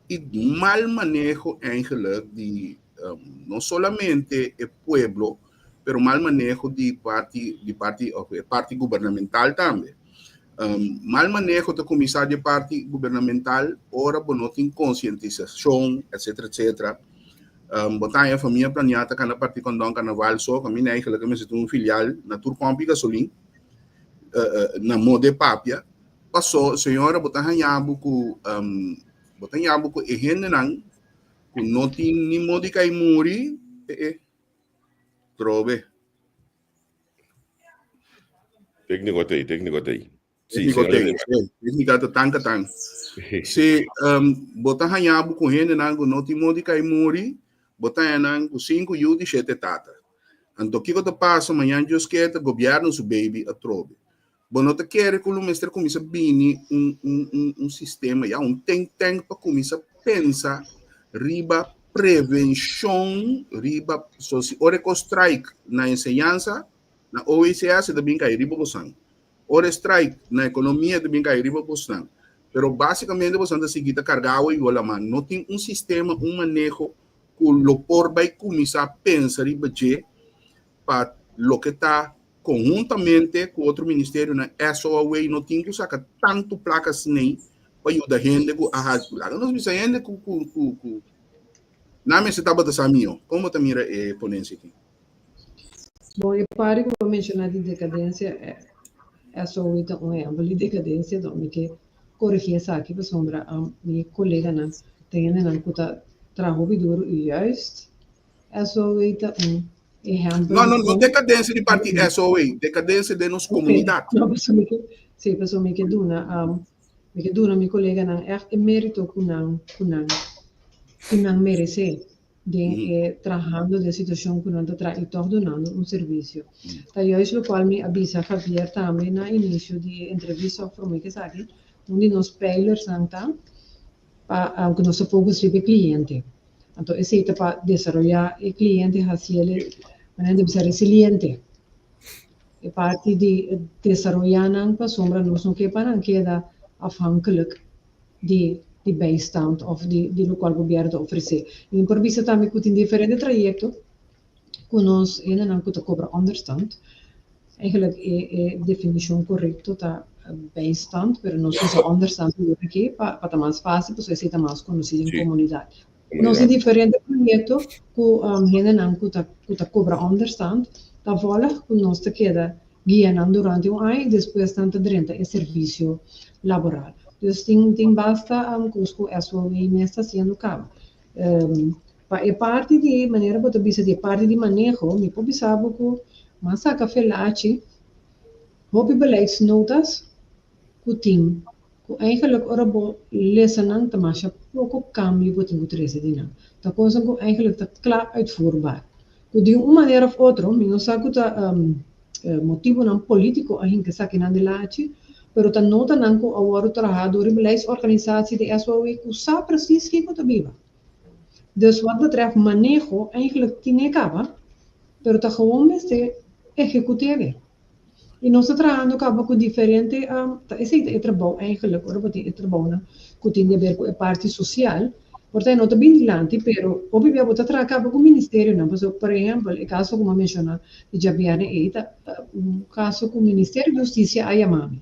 y mal maneho eigenlijk di no solamente e pueblo, pero mal maneho di parti di parti of e parti gubernamental tambe. Mal maneho ta cuminsa di e parti gubernamental ora bo no tin concientisacion etcetera etcetera. Bo ta haña famia planiá ta kana parti kondon karnaval so, kaminda eigenlijk a mester tin un filial na tur pòmpi gasolin na moda e papia. Paso señora bo ta haña bo ku bo ta haña bo ku e hendenan ku no tin ni moda di kai muri e e trobe.
Tékniko t'ei, tékniko t'ei.
Sí, señora Lima. Técnica ta tan tan. Si um, bo ta haña bo ku hendenan ku no tin modi kai muri, bo ta haña nan ku sinku yu di shete tata. Anto kiko ta pasa mañan Dios ke ta gobierno su baby atrobe. Bo no ta kere ku lo mester kuminsa bini un un un un sistema ya un think tank pa kuminsa pensa riba prevenshon riba so si ora e kos strike na enseñansa na OECS ta bin kai riba bosan. Ora e strike na ekonomia ta bin kai riba bosnan. Pero basikamente bosnan ta sigui ta karga awa i yola man. No tin un sistema, un maneho ku lo por bai kuminsá pensa riba dje pa loke ta konhuntamente ku otro ministerionan SOAW no tin ku saka tantu plaka asina pa yuda hende ku a hasi. Laga nos bisa hende ku ku ku ku nan mester tabata sa mihó. Kon bo ta mira e ponensia aki?
Bon, e parti ku bo a menshoná di dekadensia, SOE ta un ehèmpel di dekadensia, don mi ke korigí esaki pasobra mi koleganan ta hendenan ku ta traha hopi duru i juist SOE ta un ehèmpel
No, no, no dekadensia di parti SOE, dekadensia den nos komunidat.
No, pasobra mi ke, sí, pasobra mi ke duna, mi ke duna mi koleganan ègt e mérito ku nan, ku nan, ku nan meresé. Den e trahando den situacion cu nan ta traha y toch dunando un servicio. Ta juist locual mi a bisa Javier tambe na inicio di e entrevista of prome cu esaki, un di nos pijlersnan ta pa cu nos ta focus riba e cliente. Anto esey ta pa desaroya e cliente haciele manera di bisa resiliente. E parti di desaroya nan pasobra nos no ke pa nan keda afhankelijk di di bijstand of di di locual gobierno ta ofrece. Y mi por bisa tambe cu tin diferente trayecto cu nos hendenan cu ta cobra onderstand, eigenlijk e e definicion corecto ta bijstand, pero nos usa onderstand awor aki pa pa ta mas facil pasobra esey ta mas conoci den comunidad. Nos tin diferente proyecto cu hendenan cu ta cu ta cobra onderstand ta volg cu nos ta keda guia nan durante un aña y despues nan ta drenta e servicio laboral. Dus tin tin basta cos cu SOW mes ta haciendo caba. Pa e parti di manera bo ta bisa di e parti di maneho mi por bisa bo cu mas saca felachi hopi beleidsnotas cu tin Ku eigenlijk ora bo lesa nan ta masha poko kambio bo tin ku trese di nan. Ta kosnan ku eigenlijk ta kla uitvoerbaar. Ku di un manera of otro, mi no sa ku ta. motibonan polítiko a hinka esakinan di lachi, pero ta notanan ku a wòrdu trahá dor e beleidsorganisatie di SOAW ku sa presis kiko ta biba. Dus wat betreft maneho, eigenlijk tin e kaba, pero ta gewoon mester ehekut'é. I nos ta trahando kaba ku diferente, ta esei ta e trabou eigenlijk, ora bo tin e trabounan ku tin di aber ku e parti sosial, por ta e no ta bin dilanti, pero hopi bia bo ta traha kaba ku ministerionan, pasobra por ehèmpel e kaso ku mi a menshoná di djabièrnè ei ta un kaso ku Ministerio di Hustisia a yama mi.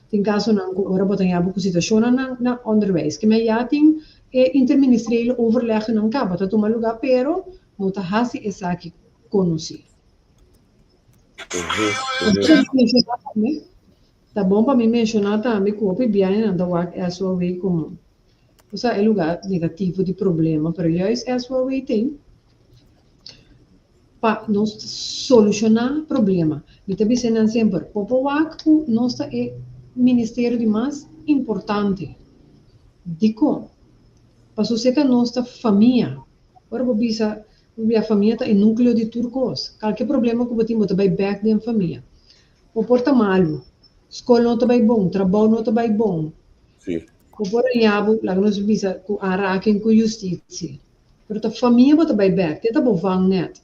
Tin kasonan ku ora bo ta yaba ku situashonnan na na onderwijs, ke men ya tin e interministeriële overlegnan kaba ta tuma lugá, pero no ta hasi esaki konosí. Ta bon pa mi menshoná tambe ku hopi biahenan ta wak SOAW komo osea e lugá negativo di problema, pero juist SOAW tin pa nos solushoná problema. Mi ta bisa nan semper, bo por wak ku nos ta e ministerio di mas importante. Dikon? Pasobra seka nos ta famia. Ora bo bisa Pasobra famia ta e núkleo di tur kos. Kalke problema ku bo tin bo ta bai bèk den famia. Bo por ta malu, skol no ta bai bon, trabou no ta bai bon. Bo por haña bo, laga nos bisa, ku aanraking ku justisia. Pero ta famia bo ta bai bèk, te ta bo vangnet.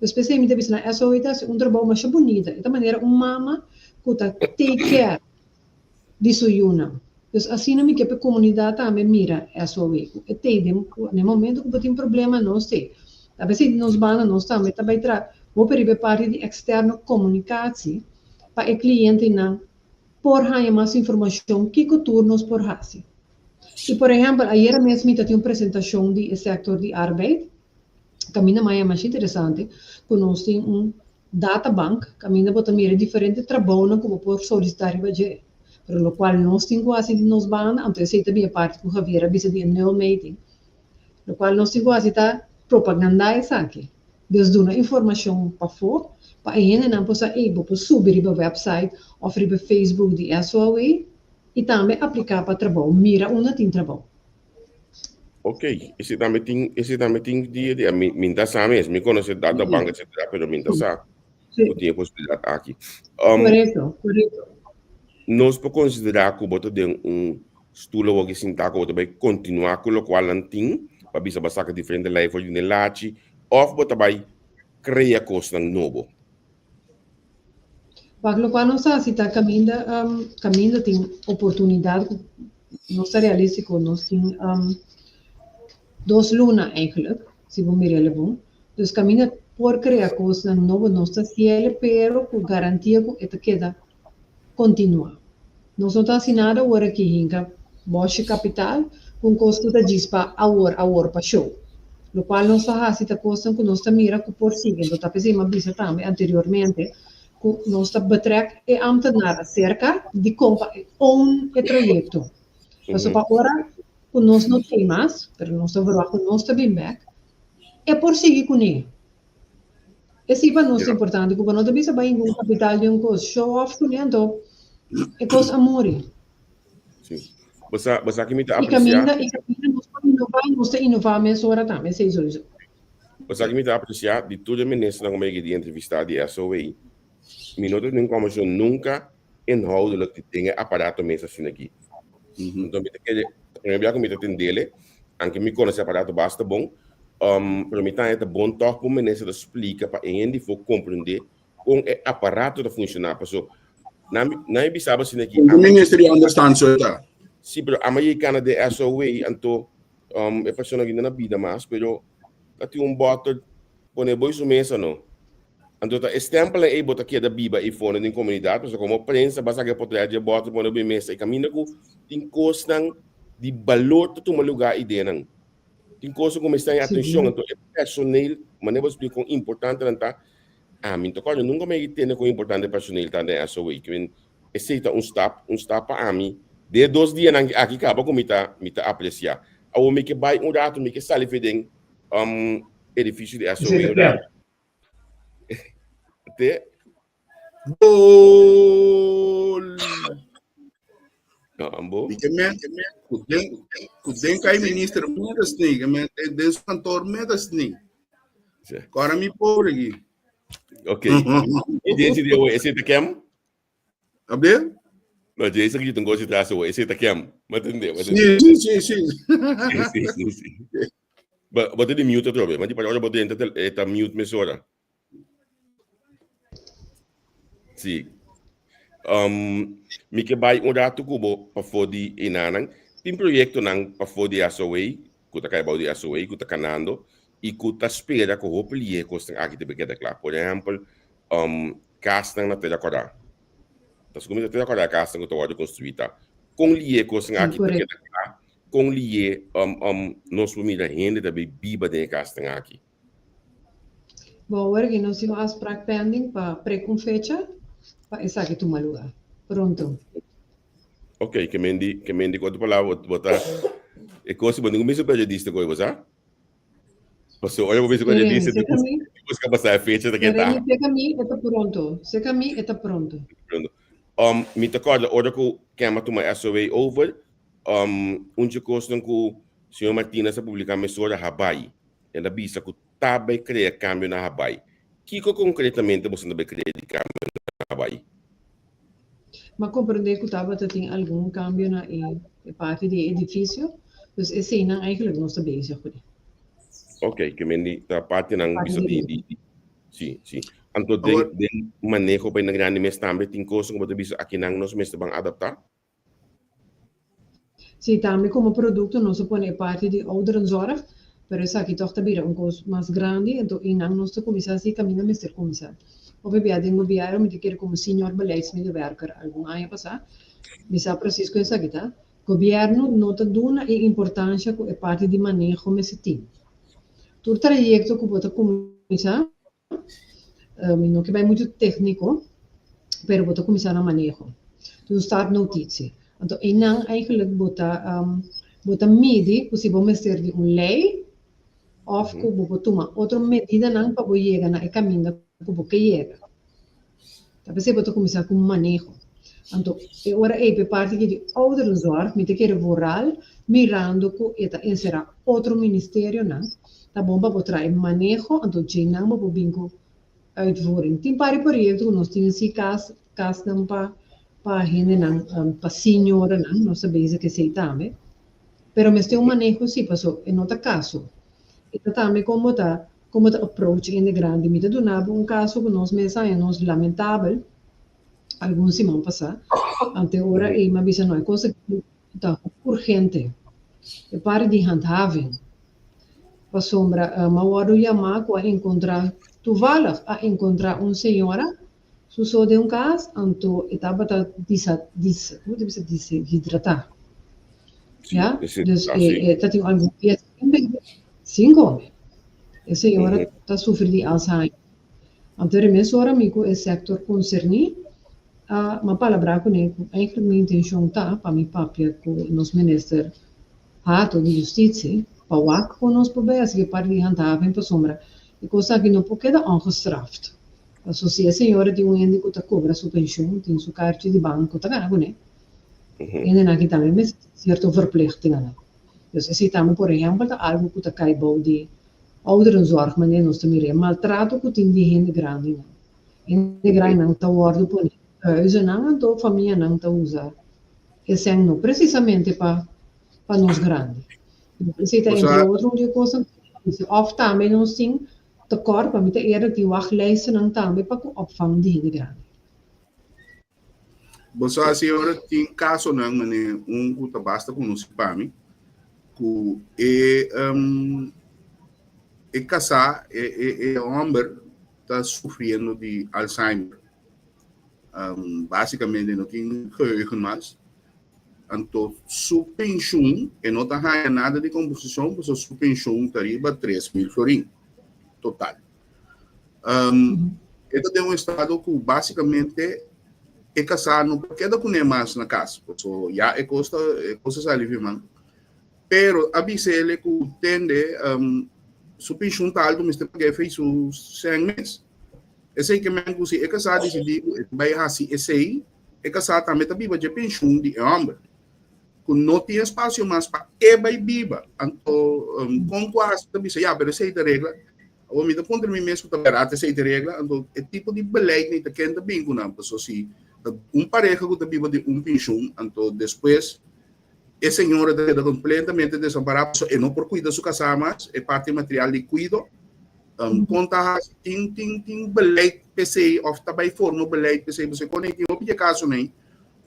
Dus p'esei mi ta bisa nan SOE ta hasi un trabou masha bunita. E ta manera un mama ku ta take care. di su yunan. Dus asina mi ke pa e komunidat tambe mira SOW ku e tei den na e momento ku bo tin problema nos tei. Ta p'esei di nos banda nos tambe ta bai traha hopi riba e parti di eksterno komunikatie pa e klientenan por haña mas informashon kiko tur nos por hasi. I por ehèmpel ayera mes mi ta tin un presentashon di e sektor di arbeid kaminda maya masha interesante ku nos tin un Databank, kaminda bo ta mira e diferente trabounan ku bo por solisitá riba dje. Pero lokual nos tin ku hasi di nos banda, anto esei ta bin e parti ku Javier a bisa di e nulmeting, lokual nos tin ku hasi ta propagandá esaki. Dus duna informashon pafó pa e hendenan por sa, ey, bo por subi riba website òf riba Facebook di SOAW i tambe apliká pa trabou, mira unda tin trabou.
Ok, ese tambe tin, ese tambe tin dia di, mi, mi ta sa mes, mi conoce data bank, etcétera, pero mi ta sa ku tin e posibilidad aki.
Correcto, correcto.
Nos por considera ku bo ta den un stoel awor ki sinta ku bo ta bai continua ku lokual nan tin, pa bisa bo a saka diferente lei for di den lachi, of bo ta bai crea kosnan nobo?
Wak lokual nos ta hasi ta kaminda, kaminda tin oportunidat ku Nos ta realístiko, nos tin dos luna eigenlijk, si bo mira el bon. Dus kaminda por krea kosnan nobo nos ta hasiel, pero ku garantia ku e ta keda kontinuá. Nos no ta hasi nada awor aki hinka bòshi kapital ku un kos ku ta djis pa awor awor pa show. Lokual nos ta hasi ta kosnan ku nos ta mira ku por sigui. Enton ta p'esei mi a bisa tambe anteriormente ku nos ta betrek e ambtenaar aserka di kon pa e own e trayekto. Pasobra pa ora ku nos no tin mas, pero nos ta verwagt ku nos ta bin bek, e por sigui kuné. Esei pa nos ta importante, ku bo no ta bisa bai ningun kapital di un kos, show off kuné, anto e kos a muri.
Sí. Bo sa, bo sa ki mi ta
I
apresiá?
kaminda, i kaminda nos por inová, nos ta inová mesora tambe, esei souiso.
Bo sa ki mi ta apresiá di tur e ministernan ku mi a yega di entrevistá di SOA? Mi no ta tin kombershon nunka inhoudelijk di den e aparato mes asina aki. Enton mi ta kere, ta promé bia ku mi ta tendele, anke mi konosé e aparato basta bon, pero mi ta haña ta bon tòg ku un minister ta splika pa e hende for komprendé kon e aparato ta funshoná. Paso nan nan e bisa bo asina aki,
Un minister di understand so ta.
Sí, pero ama yei kana den SOA, anto e persona aki no na bida mas, pero ta tin un bòter pone bo su mesa no. Anto ta e stempelnan ei bo ta keda biba ei fondo den komunidat, pasobra komo prensa bo a saka e potret di e bòter pone bo e mesa i kaminda ku tin kosnan di balor ta tuma lugá ei den nan. Tin kosnan ku mester haña atenshon, anto e personeel, manera bo a splika kon importante nan ta, ami no ta kòrda nunka mi a tende kon importante e personeel ta den SOA. Esei ta un stap, un stap pa ami. Den e dos dianan aki kaba ku mi ta mi ta apresiá. Awor mi ke bai un ratu, mi ke sali fe den edifisio di SOA un ratu. Te?
Gol!
No, ambo.
Mi ke men ku den ku den kai minister meta sni, ke men den su kantor meta sni.
Sí.
Kora mi pobre ki.
Ok. E Jason di awe, ese ta kem?
Abel?
No, Jason grita un gosi tras awe, ese ta kem. Ma tende, ma tende.
Sí, sí, sí, sí.
Sí, sí, sí. Ba, bo ta di mute atrobe. Ma di para ora bo drenta e ta mute mesora. Sí. Um, mi ke bai un ratu ku bo pafó di enanan. Tin proyektonan pafó di SOA, ku ta kai bou di SOA, ku ta kanando i ku ta spera ku hopi lihe kosnan aki ta keda kla. Por ehèmpel, um, kasnan na Tera Kòrá. Ta sukuminsá Tera Kòrá kasnan ku ta wòrdu konstruí ta. Kon lihe kosnan aki ta keda kla? Kon lihe um, um, nos por mira hende ta bai biba den e kasnan aki?
Bo awor aki nos tin un afspraak pending pa prek un fecha pa esaki tuma lugar. Pronto.
Ok, ke men di, ke men di ku otro palabra bo, bo ta e kos bo ningun bisa periodista koe bo sa? Paso ora bo bisa
Kere mi,
periodista
seka mi,
busca pasa e fecha ta
kere
keda.
mi, seka mi e ta pronto. Seka mi e ta pronto.
Pronto. Um, mi ta kòrda ora ku Kem a tuma SOA over, um, un dje kosnan ku señor Martinez a publiká mesora Habai. El a bisa ku ta bai krea kambio na Habai. Kiko konkretamente boso ta bai krea di kambio na Habai?
M'a komprendé ku tabata tin algun kambio na e parti di e edifisio, dus eseinan eigenlijk nos ta bezig kuné.
Ok, ke men di ta partinan
Parti
bisa
di
di
riba.
di di si, si. Anto den
Awor,
den maneho pa hende grandi mes tambe tin kos ku bo ta bisa akinan nos mester ban adaptá?
Sí, tambe komo produkto nos a pone e parti di ouderenzorg, pero esaki tòg ta bira un kos mas grandi, anto einan nos ta kuminsá si kaminda mester kuminsá. Hopi bia den gobièrnu mi ta kere komo senior beleidsmedewerker algun aña pasá, mi sa presis ku esaki ta, gobièrnu no ta duna e importansha ku e parti di maneho mester tin. Tur trayekto ku bo ta kuminsá, Mi no ke bai muchu tékniko, pero bo ta kuminsá na maneho. Un startnotitie. Anto einan eigenlijk bo ta bo ta midi ku si bo mester di un lei òf ku bo por tuma otro medidanan pa bo yega na e kaminda ku bo ke yega. Ta p'esei bo ta kuminsá ku maneho. Anto e ora ei p'e parti aki di ouderenzorg mi ta kere vooral mirando ku e ta enserá otro ministerionan, ta bon pa bo trae maneho anto djeinan bo por bin ku uitvoering. Tin par di proyekto ku nos tin si kas kasnan pa pa hendenan pa seniorenan nos ta bezig ku esei tambe. Pero mester un maneho si paso e no ta kaso. E ta tambe kon bo ta Kon bo ta approach hende grandi? Mi ta duna bo un kaso ku nos mes haña nos lamentabel algun siman pasá. Ante ora ei mi a bisa no e kos aki ta urgente. E parti di handhaving. Pasobra mi a wòrdu yamá ku a enkontrá toevallig a enkontrá un señora su so den un kas anto e tabata disa disa komo ta bisa deshidratá. Ya dus e ta tin algun dia sin bebe Sin come. E señora ta sufri di Alzheimer. Anto e mesora mi cu e sector concerni a m'a palabra cune cu eigenlijk mi intencion ta pa mi papia cu nos minister Hato di Justitie pa wak con nos por bay haci e parti di handhaving pasobra e cos aki no por keda ongestraft. Paso si e señora tin un hende cu ta cobra su pensioen, tin su kaartje di banco ta gana cune. Hendenan aki tambe mester tin cierto verplichtingennan. Dus esei tambe por ehèmpel ta algu ku ta kai bou di ouderenzorg manera nos ta mira e maltrato ku tin di hende grandinan. Hende grandinan ta wòrdu pone huizennan anto famianan ta usa esèn no presisamente pa pa nos grandi. Esei ta entre otro un di e kosnan ku ta bisa. Òf tambe nos tin tekòrt, pa mi ta eerlijk, tin wachtlijstennan tambe pa ku opvang di hende grandi.
Bo sa si ora tin kasonan manera un ku ta basta konosí pa mi ku e e kasá e e e hòmber ta sufriendo di Alzheimer. Básikamente no tin geheugen mas. Anto su penshun e no ta haña nada di kompensashon pasobra su penshun ta riba 3000 florin total. E ta den un estado ku básikamente e kasá no por keda kuné mas na kas, paso ya e kos ta e kos a sali fi man. Pero a bisa el ku tende su penshun ta altu mester pag'é fei su sèn mes. Esei ke men ku si e kasá disidí ku e ta bai hasi esei, e kasá tambe ta biba dje penshun di e hòmber, ku no tin espasio mas pa e bai biba. Anto kon ku a hasi ta bisa ya, pero esei ta regla. Awor mi ta puntra mi mes ku ta bèrdat esei ta regla, anto e tipo di beleid nei ta ken ta bin ku nan, pasobra si ta un pareha ku ta biba di un penshun, anto despues e señora ta keda kompletamente desampará pasobra e no por kuida su kasá mas, e parti material di kuido, kon ta hasi? Tin tin tin beleid p'esei òf ta bai forma beleid p'esei? Pasobra kon ei tin hopi di e kaso nei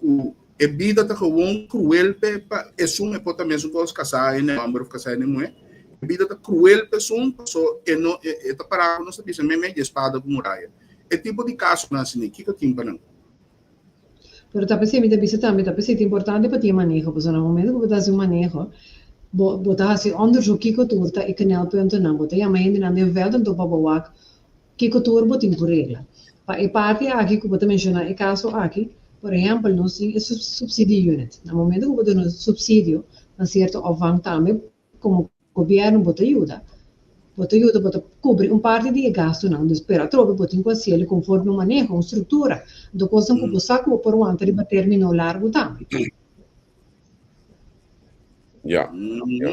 ku e bida ta gewoon kruel p'e pa esun e por ta mesun kos kasá hende hòmber òf kasá hende muhé, e bida ta kruel p'esun paso e no e ta pará ku nos ta bisa meimei di e spada ku muraya. E tipo di kasonan asina kiko tin pa nan?
Pero ta p'esei mi ta bisa tambe ta p'esei ta importante pa tin e maneho pasobra na momento ku bo ta hasi un maneho bo bo ta hasi onderzoek kiko tur ta e knelpuntennan bo ta yama hendenan den vèlt anto pa bo wak Kiko tur bo tin ku regla? Pa e parti aki ku bo ta menshoná e kaso aki, por ehèmpel nos tin e subsidie unit. Na momento ku bo duna supsidio na sierto opvang tambe komo gobièrnu bo ta yuda. Bo ta yuda, bo ta kubri un parti di e gastunan. Dus pero atrobe bo tin ku hasiel konforme un maneho, un struktura. Anto kosnan ku bo sa ku bo por wanta riba término largu tambe.
Ya. Ya.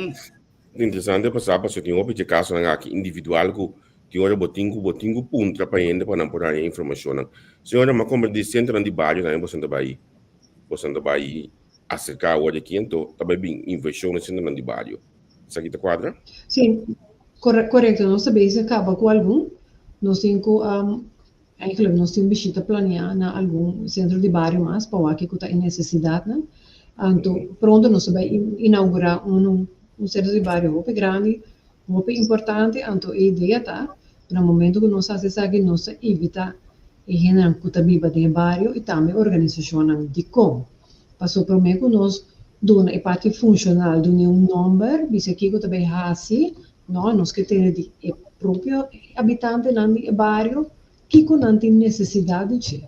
Interesante pa sa pasobra tin hopi dje kasonan aki individual ku tin ora bo tin ku bo tin ku puntra pa hende pa nan por haña informashonnan. Señora, mi a komprendé sentronan di bario tambe boso ta bai boso ta bai aserká awor di aki anto ta bai bin invershon na sentronan di bario. Esaki ta kuadra?
Sí, korekto. Nos ta bezig kaba ku algun. Nos tin ku Eigenlijk nos tin un bishita planeá na algun sentro di bario mas pa wak kiko ta e nesesidatnan. Anto pronto nos ta bai inaugurá un un sentro di bario hopi grandi, hopi importante. Anto e idea ta ku na momento ku nos hasi esaki nos ta invitá e hendenan ku ta biba den e bario i tambe organisashonnan. Dikon? Pasobra promé ku nos duna e parti funshonal, dun'é un nòmber, bisa kiko ta bai hasi, No, nos ke tene di e propio habitantenan di e bario kiko nan tin nesesidat di dje.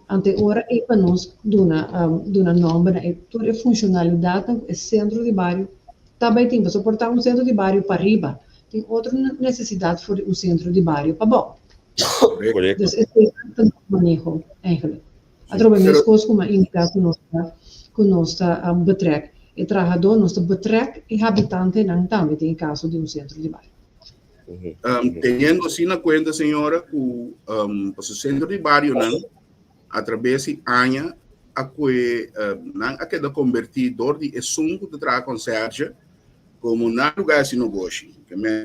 Ante ora ei pa nos duna duna nomber na e tur e funshonalidatnan ku e sentro di bario ta bai tin. Pasobra por ta un sentro di bario pariba tin otro nesesidat for di un sentro di bario pabou.
Korekto.
Dus esei ta nos maneho eigenlijk. Atrobe meskos ku mi a indiká ku nos ta ku nos ta betrek e trahadó, nos ta betrek e habitantenan tambe den e kaso di un sentro di bario.
Teniendo asina kuenta señora ku pasobra sentro di barionan atrabes di aña a kue nan a keda kombertí dor di esun ku ta traha konsèrge komo nan lugá hasi nogoshi.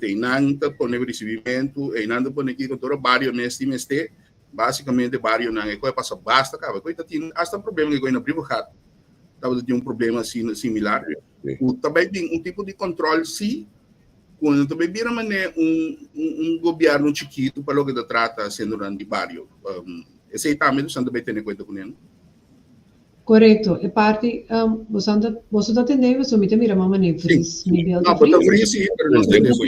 Einan ta pone risibimentu, einan ta pone kiko tur e bario mes tin mester. Básicamente barionan e koe pasa basta kaba. E koe ta tin hasta problema ku e koe na Brievengat tabata tin un problema asina similar. Ku ta bai bin un tipo di control si, ku no ta bai bira manera un un gobierno chikitu pa loke ta trata sentronan di bario. Esei tambe boso ta bai tene kuenta kuné no?
Korekto. E parti boso ta boso ta tende mi pasobra mi ta mira mama ne vries. Mi bel ta
No, bo ta
vries.
vries si, pero nos tende bo.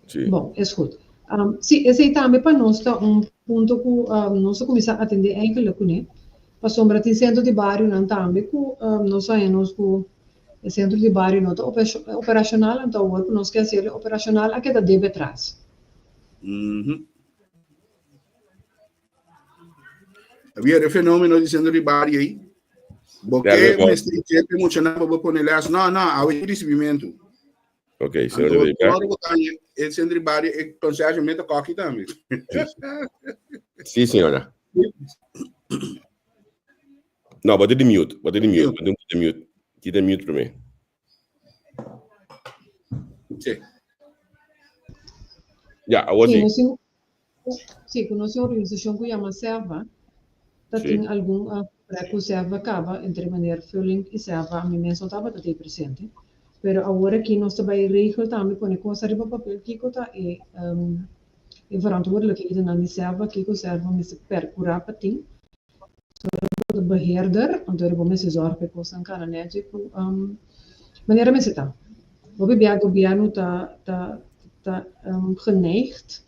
Sí.
Bon, es goed. Um, sí, esei tambe pa nos ta un punto ku um, nos a kuminsá atendé eigenlijk kuné. Pasobra tin sentro di barionan tambe ku um, nos haña nos ku e sentro di bario no ta operashonal, anto awor ku nos ke hasiel operashonal a keda debe atras.
Mm Había e fenómeno di sentro di bario ei. Bo ke mester chepe muchanan pa bo pone les. No, no, awe tin risibimentu.
Ok, señor de Rica.
El centro de barrio, el consejo me tocó aquí también.
Sí, señora. No, bota de mute, bota de mute, bota de mute. Quita mute primeiro.
Sí.
Ja, awor sí.
Sí, Sí, ku nos tin un organisashon ku yama Serva, ta tin algun gesprek ku Serva kaba entre meneer Vullink i Serva, ami mes no tabata tei presente, pero awor aki nos ta bai regel tambe pone kos ariba papel kiko ta e e verantwoordelijkhedennan di Serva, kiko Serva mester perkurá pa tin. Bo ta beheerder, anto bo mester zorg pa e kosnan kana nèchi ku manera mester ta. Hopi bia gobièrnu ta ta ta geneigd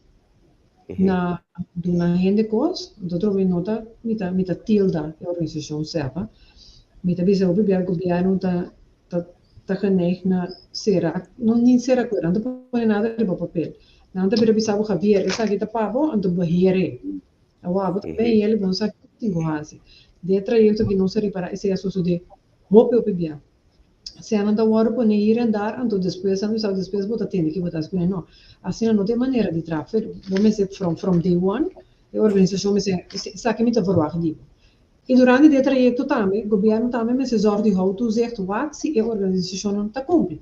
na duna hende kos, anto trobe no ta mi ta mi ta tilda e organisashon SEPA, mi ta bisa hopi bia gobièrnu ta ta ta geneigd na sera no ni sera kuer, nan ta pone nada riba papel, nan ta bira bisa bo Javier esaki ta pa bo anto beheer e. Awor abo ta bay el bo no sa kiko tin ku hasi. Den e trayekto aki nos a ripará esei a sosodé hopi hopi bia. Sènnan ta wòrdu pone hier en daar, anto despues nan bisa despues bo ta tende ki bo ta hasi kuné. No, asina no ta e manera di traha. Bo mester from from day one e organisashon mester esaki mi ta verwagt di bo. I durante di e trayekto tambe gobièrnu tambe mester zòrg di hou toezicht wak si e organisashonnan ta kumpli.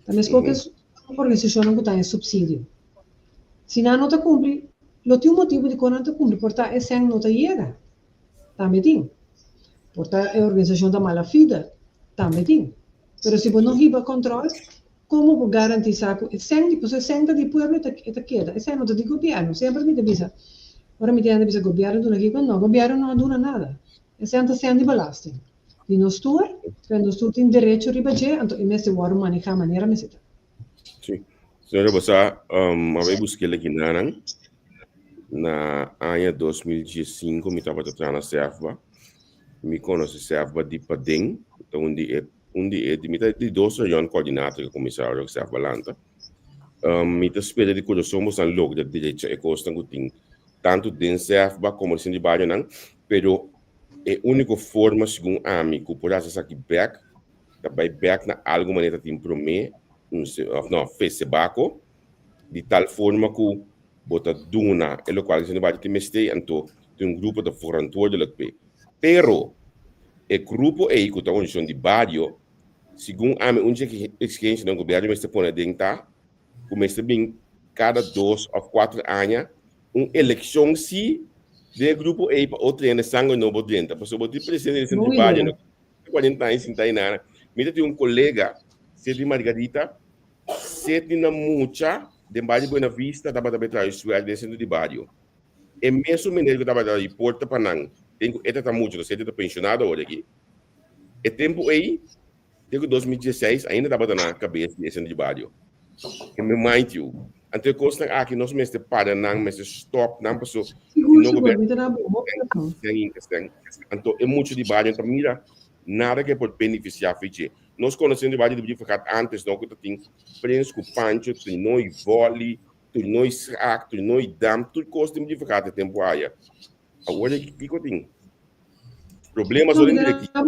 Ta meskos ku e organisashonnan ku ta haña supsidio. Si nan no ta kumpli, lo tin un motibu dikon nan ta kumpli, por ta e sèn no ta yega. Tambe tin. Por ta e organisashon ta mala fide, tambe tin. Pero si bo no hiba kòntròl, komo bo garantisá ku e sèn di, pasobra e sèn ta di pueblo e ta keda, e sèn no ta di gobièrnu. Semper mi ta bisa, ora mi ta hende bisa gobièrnu duna kiko, no, gobièrnu no a duna nada. E sèn ta sèn di belasting di nos tur, pero nos tur tin derecho riba dje, anto e mester wòrdu manehá manera mester ta.
Sí. Señora, bo sa, um, a bai busk'é aki nanan. Na aña 2015 mi tabata traha na SEFBA. Mi konosé SEFBA di paden. Ta un di e, un di e, mi ta di dos rayon coördinator ku kuminsá ora ku SEFBA lanta. Um, mi ta spera di kurason boso logra derecha e kosnan ku tin tantu den SEFBA komo den di barionan, pero e úniko forma segun ami ku por hasi esaki bèk ta bai bèk na algu manera ta tin promé, un òf no, fesebako, di tal forma ku bo ta duna e lokual ku esei tin mester, anto tin un grupo ta verantwoordelijk p'e. Pero e grupo ei ku ta organisashon di bario, segun ami un dje eksigensianan ku gobièrnu mester pone aden ta ku mester bin kada dos òf kuater aña un elekshon si den e grupo ei pa otro hende sanger nobo drenta. Pasobra bo tin presidente di sentro di bario no 40 aña sinta ei nada. Mi ta tin un kolega, Sidney Margarita, Sidney na mucha den bario Buena Vista tabata bai traha suèldo den sentro di bario. E mesun meneer ku tabata di porta pa nan den ku e ta ta mucha, no Sidney ta penshonado awor aki. E tempu ei, te ku 2016 ainda tabata na kabes di e sentro di bario. E mi mind you. Anto e kosnan aki nos mester para nan, mester stop nan paso
Sigur, no sigur, mi ta na bo hopi razon.
Anto e mucha di bario ta mira nada ke por beneficia fi dje. Nos konosé di bario di Brievengat antes no ku ta tin Prins ku Pancho, toernooi volley, toernooi schaak, toernooi dam, tur kos den Brievengat e tempu aya. Awor kiko tin? Problema so den direktiva.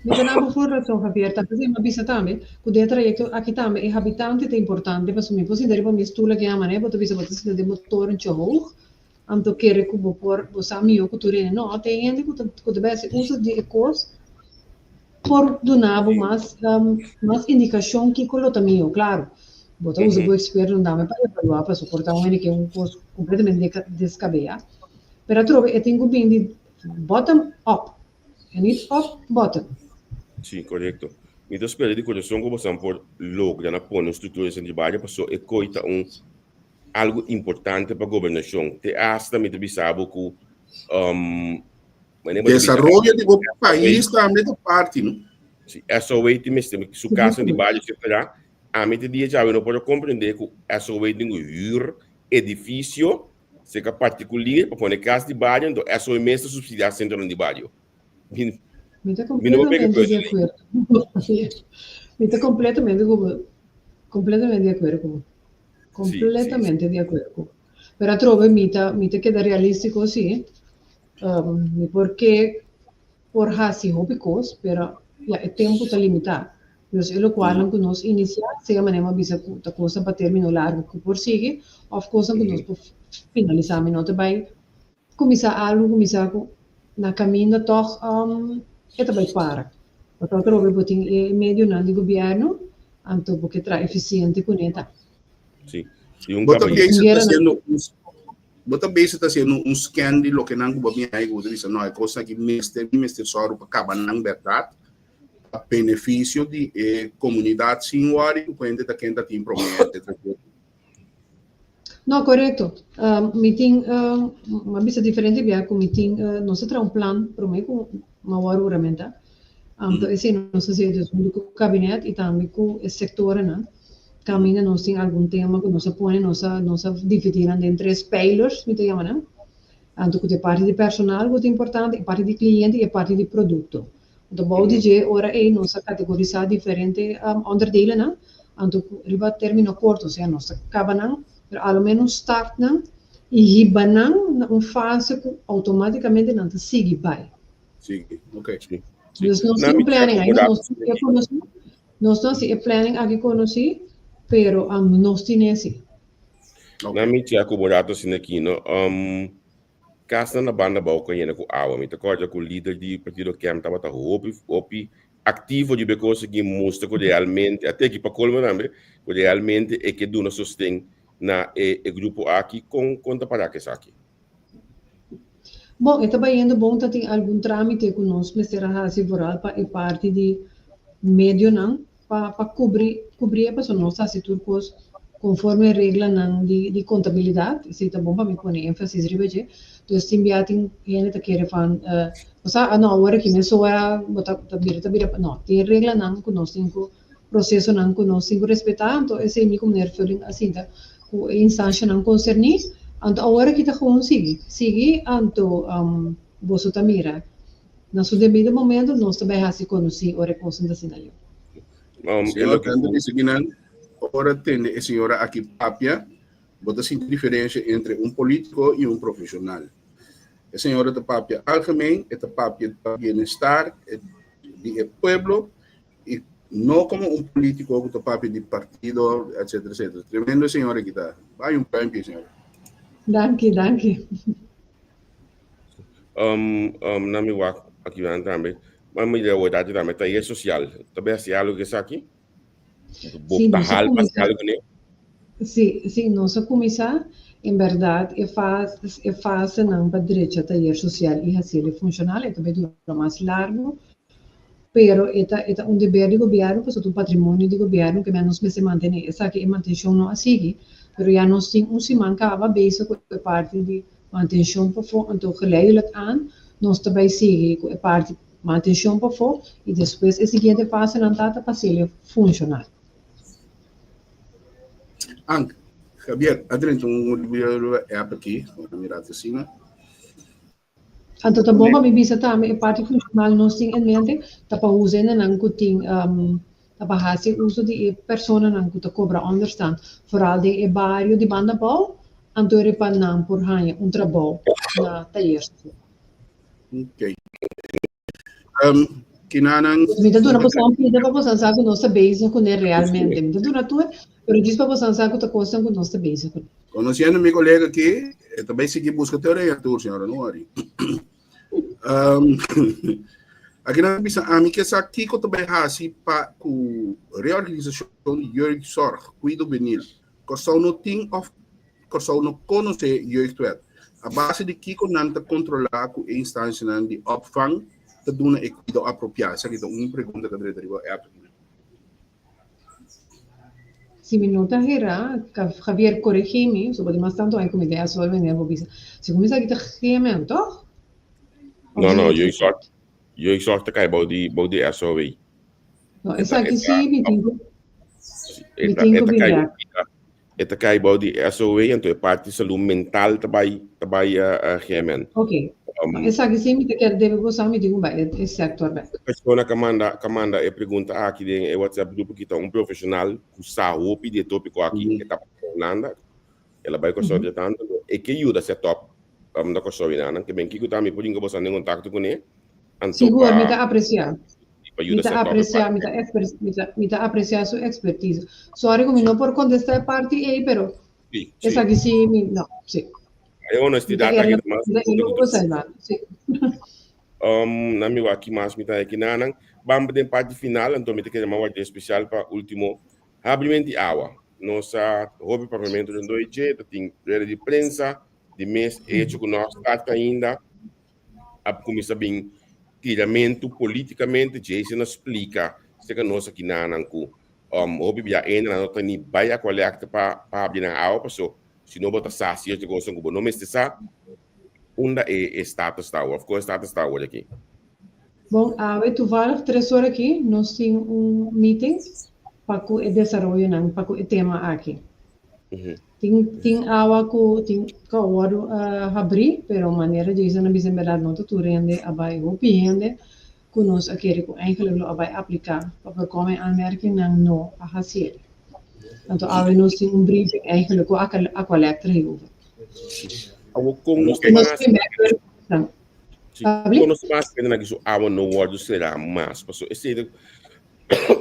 Mi ta na bo full razon Javier, ta p'esei mi a bisa tambe ku den e trayekto aki tambe e habitante ta importante pasobra mi por sinta riba mi stul aki aman'é bo ta bisa bo ta sinta den bo torentje hoog anto kere ku bo por bo sa mihó ku tur hende no tin hende ku ta ku ta bai hasi uso di e kos por duna bo mas mas indikashon kiko lo ta mihó klaro bo ta usa bo ekspertonan tambe pa evaluá pasobra por ta un hende ke un kos kompletamente deskabeyá pero atrobe e tin ku bini di bottom up En niet up, bottom.
Sí, korekto. Mi ta spera di kurason ku bosan por logra na pone un struktura den di bario paso e koi ta un algu importante pa gobernashon. Te asta mi ta bisa bo ku um,
manera bo ta bisa, Desaroyo di bo pais tambe ta parti, no?
Si SOA tin mester su casa di bario etcetera, ami te dia djawe no por a comprende ku SOA tin ku huur edifisio Seka partikulier pa pone kas di bario, anto SOE mes ta subsidiá sentronan di bario.
Mi, Mi ta mi no por pega completamente di acuerdo. Mi ta completamente cu bo. Completamente di acuerdo cu bo. Completamente di acuerdo cu bo. Pero atrobe mi ta, mi ta keda realístico sí. Um, mi por ke por hasi hopi kos, pero ya e tempu ta limitá. Dus e lokualnan ku nos inisiá, sea manera mi a bisa ku ta kosnan pa término largu ku por sigui òf kosnan ku nos por finalisá. Mi no ta bai kuminsá algu ku mi sa ku na kaminda tòg e ta bai para. Pasobra atrobe bo tin e medionan di gobièrnu, anto bo ke traha efisiente kuné ta.
Sí.
I un Bo ta bezig ta hasiendo un Bo ta bezig ta hasiendo un scan di loke nan ku bo a mira i ku bo ta bisa, no, e kosnan aki mester, mi mester sòru pa kaba nan bèrdat, pa benefisio di e komunidat sin wòri ku hende ta ken ta tin promé, etcetera, etcetera.
No, korekto. Mi tin, mi a bisa diferente bia ku mi tin, nos a traha un plan promé ku mi a wòrdu huramentá. Anto esei nos a hasi dus huntu ku kabinet i tambe ku e sektorenan. Kaminda nos tin algun tema ku nos a pone, nos a nos a dividí nan den tres pijlers, mi ta yama nan. Anto ku ta e parti di personal ku ta importante, e parti di kliente i e parti di produkto. Anto bou di dje ora ei nos a kategorisá diferente onderdelennan, anto ku riba término korto, osea nos ta kaba nan, pero a lo ménos start nan i hiba nan na un fase ku outomátikamente nan ta sigui bai.
Sigui, ok.
Dus nos tin un planning ainda nos no tin konosí, nos no hasi e planning aki konosí, pero nos tin esi.
Na mi tia ku bo rato asina aki no, kasnan na banda abou ku a yena ku awa. Mi ta kòrda ku lider di partido KEM tabata hopi hopi aktivo riba e kos aki mustra ku realmente, a teki pa kolmo tambe, ku realmente e ke duna sosten na e e grupo aki. Kon kon ta para ku esaki?
Bon, e ta bayendo bon, ta tin algun trámite ku nos mester a hasi vooral pa e parti di medionan pa pa kubri kubri e pasobra nos ta hasi tur kos konforme reglanan di di kontabilidat, esei ta bon pa mi pone énfasis riba dje. Dus tin bia tin hende ta kere van bo sa a no awor aki mesora bo ta ta bira ta bira no, tin reglanan ku nos tin ku procesonan cu nos tin cu respeta, anto esey mi cu meneer Vulling a sinta cu e instancianan concerni, anto awor aki ta gewoon sigui, sigui, anto boso ta mira na su debido momento nos ta bay haci conoci ora e cosnan ta asina leu.
Señor, tanto bisa kinan, ora tende e señora aki papia, bo ta sinti diferencia entre un politico y un profesional. E señora ta papia algemeen, e ta papia pa bienestar di e pueblo, Y no como un politico cu ta papia di partido, etcetera, etcetera. Tremendo e señora aki ta. Bay un pluimpje, señora.
Danki, danki.
Na mi wak aki nan tambe. Ma mi idea hoor dati tambe taller social. Ta bay haci algo cu esaki? Bo
Sí,
ta
nos a
hal haci
cuminsa.
algo cune?
Sí, sí, nos a cuminsa. En berdad e fase, e fasenan pa drecha taller social y haciele funcional e ta bay dura mas largo. Pero e ta e ta un deber di gobièrnu pasobra ta un patrimonio di gobièrnu ke nos mester mantené. Esaki e mantenshon no a sigui, pero ya nos tin un siman kaba bezig ku e parti di mantenshon pafó, anto geleidelijk aan nos ta bai sigui ku e parti mantenshon pafó i despues e siguiente fasenan ta ta pa haci'e funshonal.
Ank, Javier, a drenta un app aki, mira asina.
Anto ta bon pa mi bisa tambe e parti funshonal nos tin en mente ta pa usa hendenan ku tin ta pa hasi uso di e personanan ku ta kobra ònderstan foral den e bario di banda abou anto eri pa nan por haña un trabou na tayer sosial.
Okay. Kinanan.
Mi ta duna boso un pida pa boso sa ku nos ta bezig kuné realmente. Mi ta duna tur, pero djis pa boso sa ku ta kosnan ku nos ta bezig kuné.
Conociendo mi colega aki, e ta bay sigui busca te oreja tur, señora, no worry. Aki nan bisa ami ke sa kiko ta bay hasi pa ku reorganisacion di jeugdzorg, cuido benil. Kòrsou no tin of Kòrsou no konosé Jeugdwet. A base di kiko nan ta kontrolá ku e instansianan di opvang ta duna e kuido apropiá? Esaki ta un pregunta ku a drenta riba app aki.
Si mi no ta herá, Javier koregí mi, so bo tin mas tantu aña ku mi den SOL meneer bo bisa. Segun mi esaki ta GMN, tòg?
No, no, Jeugdzorg, Jeugdzorg ta kai bou di bou di SOW.
No, esaki sí mi tin ku mi tin ku bin bèk.
E ta kai bou di SOW, anto e parti salú mental ta bai ta bai GMN.
Ok. Esaki sí mi ta kere debe bo sa mi tin ku bai e sector bek.
E persona ku a manda ku a manda e pregunta aki den e WhatsApp grupo aki ta un profesional ku sa hopi di e tópiko aki, e tabata na Hulanda, el a bai Kòrsou di tantu, e ke yuda set up na Kòrsou i nan, ke ben kiko ta mi por yinga boso anda en kontakto kuné, anto
Sigur, mi
pa
ta apresiá.
pa
Mi
yuda
ta
set up e
apresiá,
parti.
mi ta expers, mi ta, mi ta apresiá su expertise. Sorry ku mi no por kontestá e parti ei, pero
Sí, sí.
esaki sí mi, no, sí.
E
Mi ta
honestidad aki
eerlijk,
ta mas
mi ta
importante
eerlijk
ku
ku
tur.
Selma, sí.
Na mi wak ki mas mi ta aki nanan. Bam den parti final, anto mi ta kere mas wak espesial pa ultimo habrimento di awa. Nos a hopi papiamento den doi dje, ta tin rueda di prensa di mes hecho ku no a start ainda. A kuminsá bin tiramentu politikamente, Jason a splika serka nos aki nanan ku hopi bia enda nan no ta ni bai Aqualectra pa pa habri nan awa paso si no bo ta sa sierto kosnan ku bo no mester sa. Unda e e status ta awor? Of kon e status ta awor aki?
Bon, awe toevallig tres ora aki nos tin un meeting pa ku e desaroyonan pa ku e tema aki. Tin tin awa ku tin ku a wòrdu habrí, pero manera Jason a bisa en bèrdat no ta tur hende a bai, hopi hende ku nos a kere ku eigenlijk lo a bai apliká pa por kome in aanmerking nan no a hasié. Anto awe nos tin un briefing eigenlijk ku Aqualectra hierover.
Awor kon nos ta
Nos
hasi
tin bèk.
Si kono mas kende na su awa no wordo será mas. Paso esei ta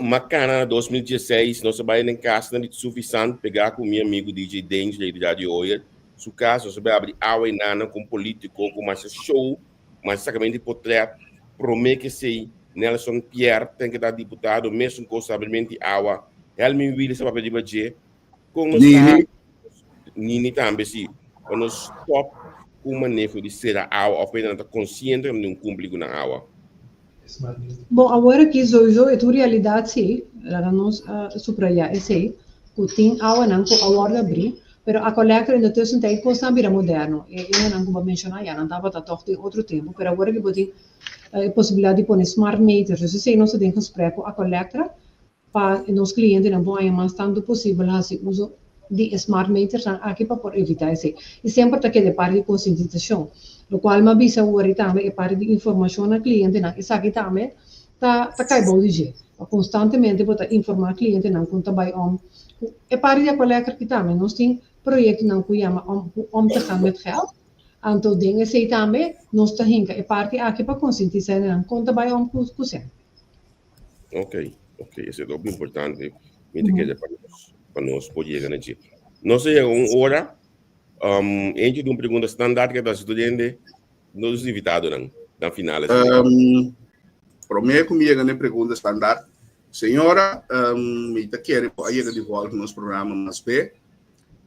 makana na 2016 nos a bai den kas na di Sufisant pegá ku mi amigo DJ Danger di Radio Hoyer su kas nos a bai abri awa i nana ku un politiko ku masha show masha sakamento di potret prome ke esei Nelson Pierre ten ke ta diputado mesun kos abrimento di awa Helmin Willis a papia riba dje Kon nos ta Nini tambe si pa nos stop ku maneho di sera awa of nan ta konsiente ku nan kumpli ku nan awa.
Bon, awor aki souiso e ta un realidat si, laga nos subraya esei, ku tin awanan ku a wòrdu abrí, pero a kolektor in de tussentijd kosnan a bira moderno. E enanan ku bo a menshoná ya nan tabata tòg den otro tempu, pero awor aki bo tin e posibilidat di pone smart meters, dus esei nos ta den gesprek ku Aqualectra pa nos klientenan por haña mas tantu posibel hasi uso di e smart metersnan aki pa por evitá esei. I semper ta keda e parti di konsientisashon, lokual mi a bisa wòrdu tambe e parti di informashon na klientenan, esaki tambe ta ta kai bou di dje. Pa konstantemente bo ta informá klientenan kon ta bai om ku e parti di Aqualectra aki tambe. Nos tin proyektonan ku yama om hoe om te gaan met geld, anto den esei tambe nos ta hinka e parti aki pa konsientisá hendenan kon ta bai om ku sèn.
Ok, ok, ese ta hopi importante. Mi ta kere pa nos, pa nos por yega na dje. Nos a yega un ora, um, eentje di un pregunta standaard ke ta hasi tur hende, nos invitadonan, na final asina.
Um, promé ku mi yega na e pregunta standaard, señora, um, mi ta kere bo a yega di volg nos programa mas be.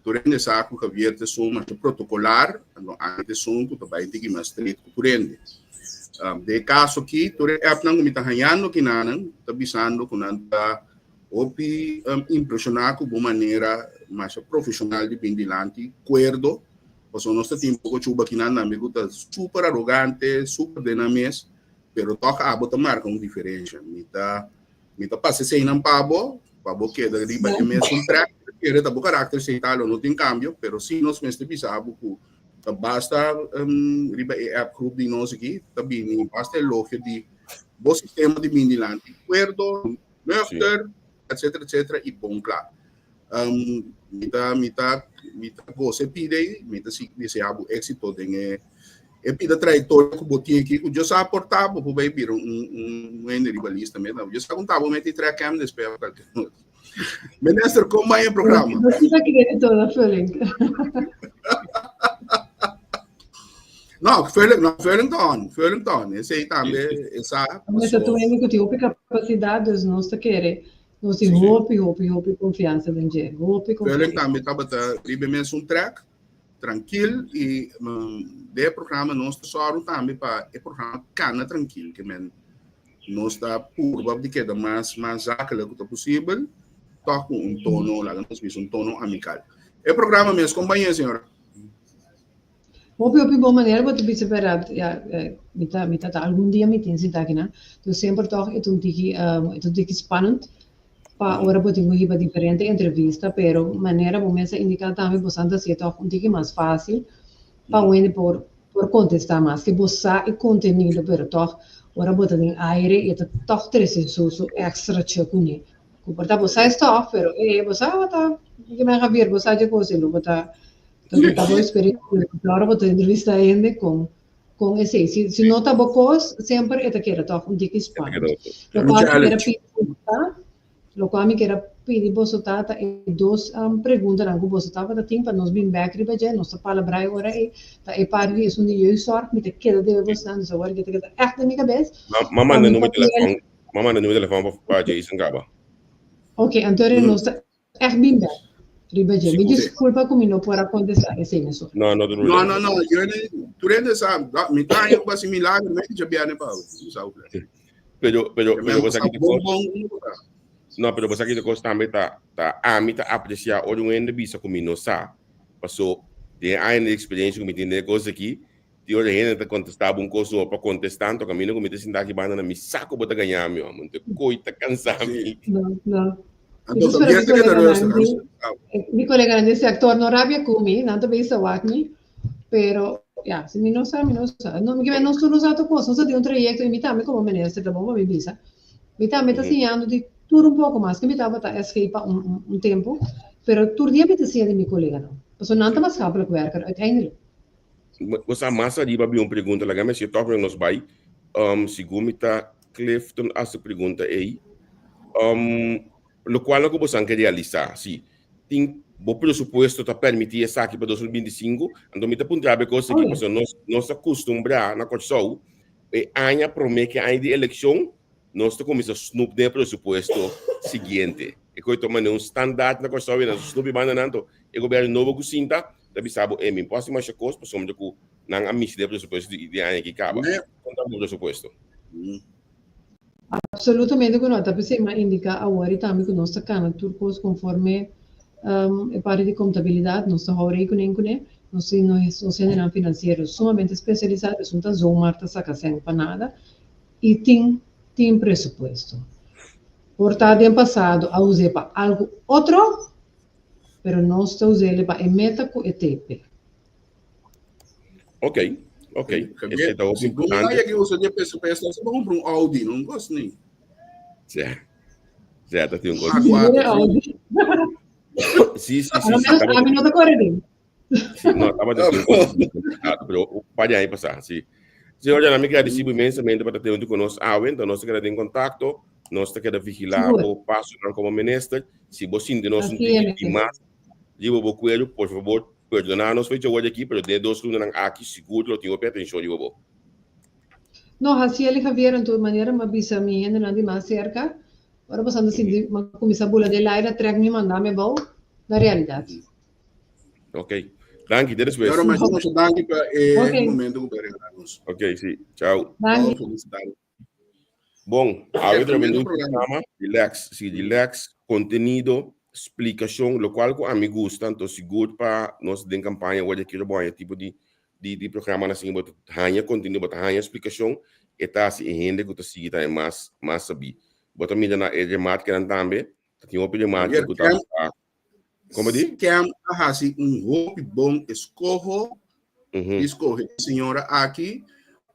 Tur hende sa ku Javier ta esun masha protokolar, anto ami ta esun ku ta bai tiki mas straight ku tur hende. Den e kaso aki, tur e appnan ku mi ta hañando kinanan ta bisando ku nan ta hopi impreshoná ku bo manera masha profeshonal di bin dilanti kuerdo, pasobra nos ta tin poko chuba kinan tambe ku ta super arogante, super den nan mes, pero tòg abo ta marka un diferensha. Mi ta Mi ta pasa eseinan pa bo, pa bo keda riba e mesun track. Kere ta bo karakter sei tal o no tin kambio, pero si nos mester bisa bo ku ta basta um, riba e app group di nos aki, ta bini basta elogio di bo sistema di bini dilanti, kuerdo, nuchter, etcetera, etcetera, i bon kla. Um, mi ta, mi ta, mi ta goza e pida ei, mi ta si desea bo éxito den e, e pida trayectoria ku bo tin aki, ku Dios a aporta bo por bai bira un, un, un hende riba lista mes. Dios sa konta bo meti trek hem despues of cualkier otro. Minister, kon bai e programa?
No si ta kere todo, Vulling.
No, Vulling, no, Vulling ta on, Vulling ta on. Esei tambe, esa.
Mester tu hende ku tin hopi kapasidat, dus nos ta kere Nos tin hopi, hopi, hopi konfiansa den dje. Hopi
konfiansa. Veulen tambe tabata riba e mesun track, trankil, i den e programa nos ta sòru tambe pa e programa kana trankil, ke men nos ta purba di keda mas mas zakelijk ku ta posibel, tòg ku un tono, laga nos bisa, un tono amikal. E programa mes, kon bañ'é, señora?
Hopi hopi bon manera bo ta bisa berdad ya mi ta mi ta algun dia mi tin sinta akinan dus semper tog e ta un tiki e ta un tiki spannend pa ora bo tin ku hiba diferente entrevista pero manera bo mes a indica tambe bo san ta hacié tog un tiki mas facil pa un hende por por contesta mas ke bo sa e contenido pero tog ora bo ta den aire e ta tog trece su su extra che cune ku por ta bo sa e stof pero e bo sa ta Javier bo sa dje cos ei lo bo ta Entonces, ta bo experiencia, claro, bo ta entrevista hende con, con esei. Si, si no ta bo cos, semper e ta keda toch un tiki spannend. Lo cual mi kier a pidi boso ta, lo cual mi kier a pidi boso ta, ta e dos um, preguntanan cu boso tabata tin pa nos bin bek riba dje, nos ta palabra e ora ei, ta e parti di esun di jeugdzorg, mi ta keda debe bosonan, dus awor ke ta keda echt den mi cabes.
Ma manda numero telefon, ma manda numero telefon pa, pa Jason caba.
Ok, anto nos ta Echt bin bek riba dje. Mi disculpa cu mi no por a contesta esey mesora.
No, no te
No, no, no. Yo ne, tur hende sa, mi ta haña cu hasi milagro, mi dja bierne pa mi sa ufle.
Pero, pero, pero, bo sa ki
bon, bon,
No, pero bo sa ki cos tambe ta, ta, ami ta aprecia ora un hende bisa cu mi no sa. Paso, den aña di experiencia cu mi tin den e cos aki, Tin ora hende ta kontestá bo un kos no pa kontestá, anto kaminda ku mi ta sinta aki banda na mi sa ku bo ta gañá mi, hòmber. Anto e koi ta kansá mi.
No, no.
Anto ta bien te keda rustig.
Mi koleganan di sektor no rabia ku mi, nan ta bisa wak mi, pero ya, si mi no sa, mi no sa. No, mi nos tur no sa tur kos, nos ta den un trayekto i mi tambe komo minister ta bon pa mi bisa. Mi tambe ta siñando di tur un poko mas ke mi tabata SG pa un un tempu, pero tur dia mi ta siña di mi koleganan, pasobra nan ta maatschappelijk werker uiteindelijk.
Bo sa mas ariba bin un pregunta, laga mi hasi tòg promé nos bai. Segun mi ta Clifton a hasi pregunta ei. Lokual ku bosan ke realisá, si tin bo presupuesto ta permití esaki pa 2025, anto mi ta puntra bo e kos aki pasobra nos nos ta kustumbrá na Kòrsou e aña promé ku e aña di elekshon nos ta kuminsá snoep den e presupuesto siguiente. E koe tuma un standaard na Kòrsou i nan snoep i banda nan, anto e gobièrnu nobo ku sinta ta bisa bo, e mi por hasi masha kos pasobra ku nan a mishi den e presupuesto di e aña aki kaba. Kon ta bo presupuesto?
Absolutamente ku no. Ta p'esei mi a indiká awor i tambe ku nos ta kana tur kos konforme e parti di kontabilidat. Nos ta hou rekening kuné. Nos tin nos hendenan finansiero sumamente spesialisá. Esun ta zomaar ta saka sèn pa nada i tin tin presupuesto. Por ta den pasado a us'é pa algu otro, pero nos ta us'é pa e meta ku e TP.
Ok, ok. Ese ta hopi importante.
Ay, que usa de peso peso, se compra un Audi, no cos ni.
Sí. Sí, ta tin un cos.
Audi.
Sí, sí, sí.
sí, a mí no te corre bien.
Sí, no, estaba de un cos pero un par de años pasado, sí. Señor, ya me agradecido inmensamente por estar con nos awe, entonces nos queda en contacto, nos te queda vigilar o paso como minister, si vos sinti nos un tiki mas Riba bo kueru, por fabor, perdoná nos fecha wòrdu aki, pero den e dos lunanan aki sigur lo tin hopi atenshon riba bo.
No, Haciel i Javier, en tur manera m'a bisa mi hendenan di mas serka, ora boso anda sinti m'a kuminsá bula den laira, trèk mi manda mi abou na realidat.
Ok. Danki, te despues.
Yoro, masha masha danki pa e momento ku bo a regala nos.
Ok, si. Chao.
Danki.
Felicidades.
Bon, awe tremendo un programa, relax, si relax, contenido, splicacion, locual cu ami gusta, anto sigur pa nos den campaña awor ya quiero bo haña tipo di di di programanan asina, bo ta haña contenido, bo ta haña splicacion, e ta haci e hende cu ta sigui tambe mas mas sabí. Bo ta mira na e remarkenan tambe, ta tin hopi remarke cu ta Como di?
Scam a hasi un hopi bon eskoho di skohe e señora aki.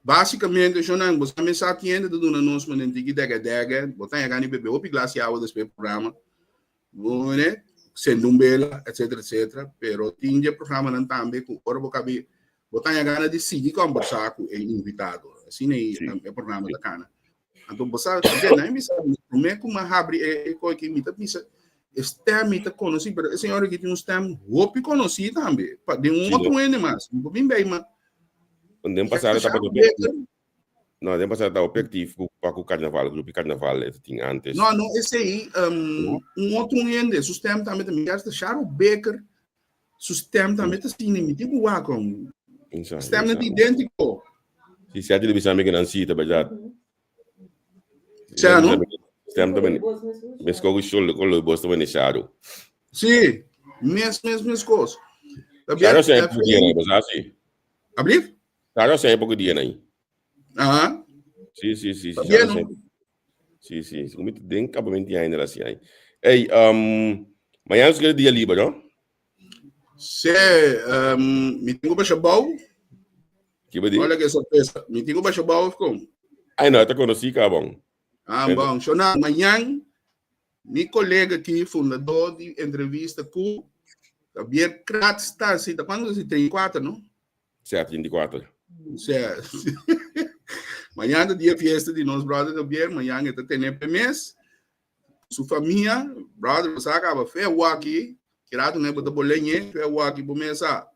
Básicamente, shonnan, bo sa mesa atiende ta duna nos manen tiki dege dege, bo ta yega ni bebe hopi glas di awa despues programa, bo ne, sende un bela, etcetera, etcetera. Pero tin dje programanan tambe ku ora bo kabi, bo ta yega di sigui kombersá ku e invitado. Asina ei e programa ta kana. Anto bo sa, también, na bisa, promé ku m'a habri e e koi ki mi ta bisa, e stem mi ta konosí, pero e señor aki tin un stem hopi konosí tambe, pa den un otro hende mas. Mi por bin bei, ma
Den pasado tabata hopi aktivo. No, den pasado tabata hopi aktivo ku pa ku karnaval, grupo di karnaval e ta tin antes.
No, no, esei, um, un otro hende, su stem tambe ta, mi ta Charo Baker, su stem tambe ta asina, mi tin ku wak om. Stem nan ta idéntiko.
Si, si a bisa mi ku nan si, ta bèrdat.
Sea, no?
Stem ta bini. Mes kos ku shul, ku lo bos ta bini Charo.
Si, mes, mes, mes kos.
Charo sa e poko dia nai, bo sa si?
Ablief?
Charo sa e poko dia nai.
Aha.
Si, si, si.
Ta bien, no?
Si, si. Como te den campamento ya ainda así ahí. Hey, um, mañana es día libre, ¿no?
Sí, um, mi tengo para bouw.
¿Qué va
Hola, qué sorpresa. Mi tengo para bouw of con?
Ay, no, te conocí, cabrón.
Ah, bom. Shona, mañana mi colega aquí, fundador de entrevista cu Javier Kratz, está así, ¿está cuándo? 34, ¿no?
Sea, 34.
Sea, mañana ta dia fiesta di nos brother Javier, mañana e ta tene pe mes. Su famia, brother, bo sa caba fe waki, kirato ne bo ta boleñe, fe waki bo mesa.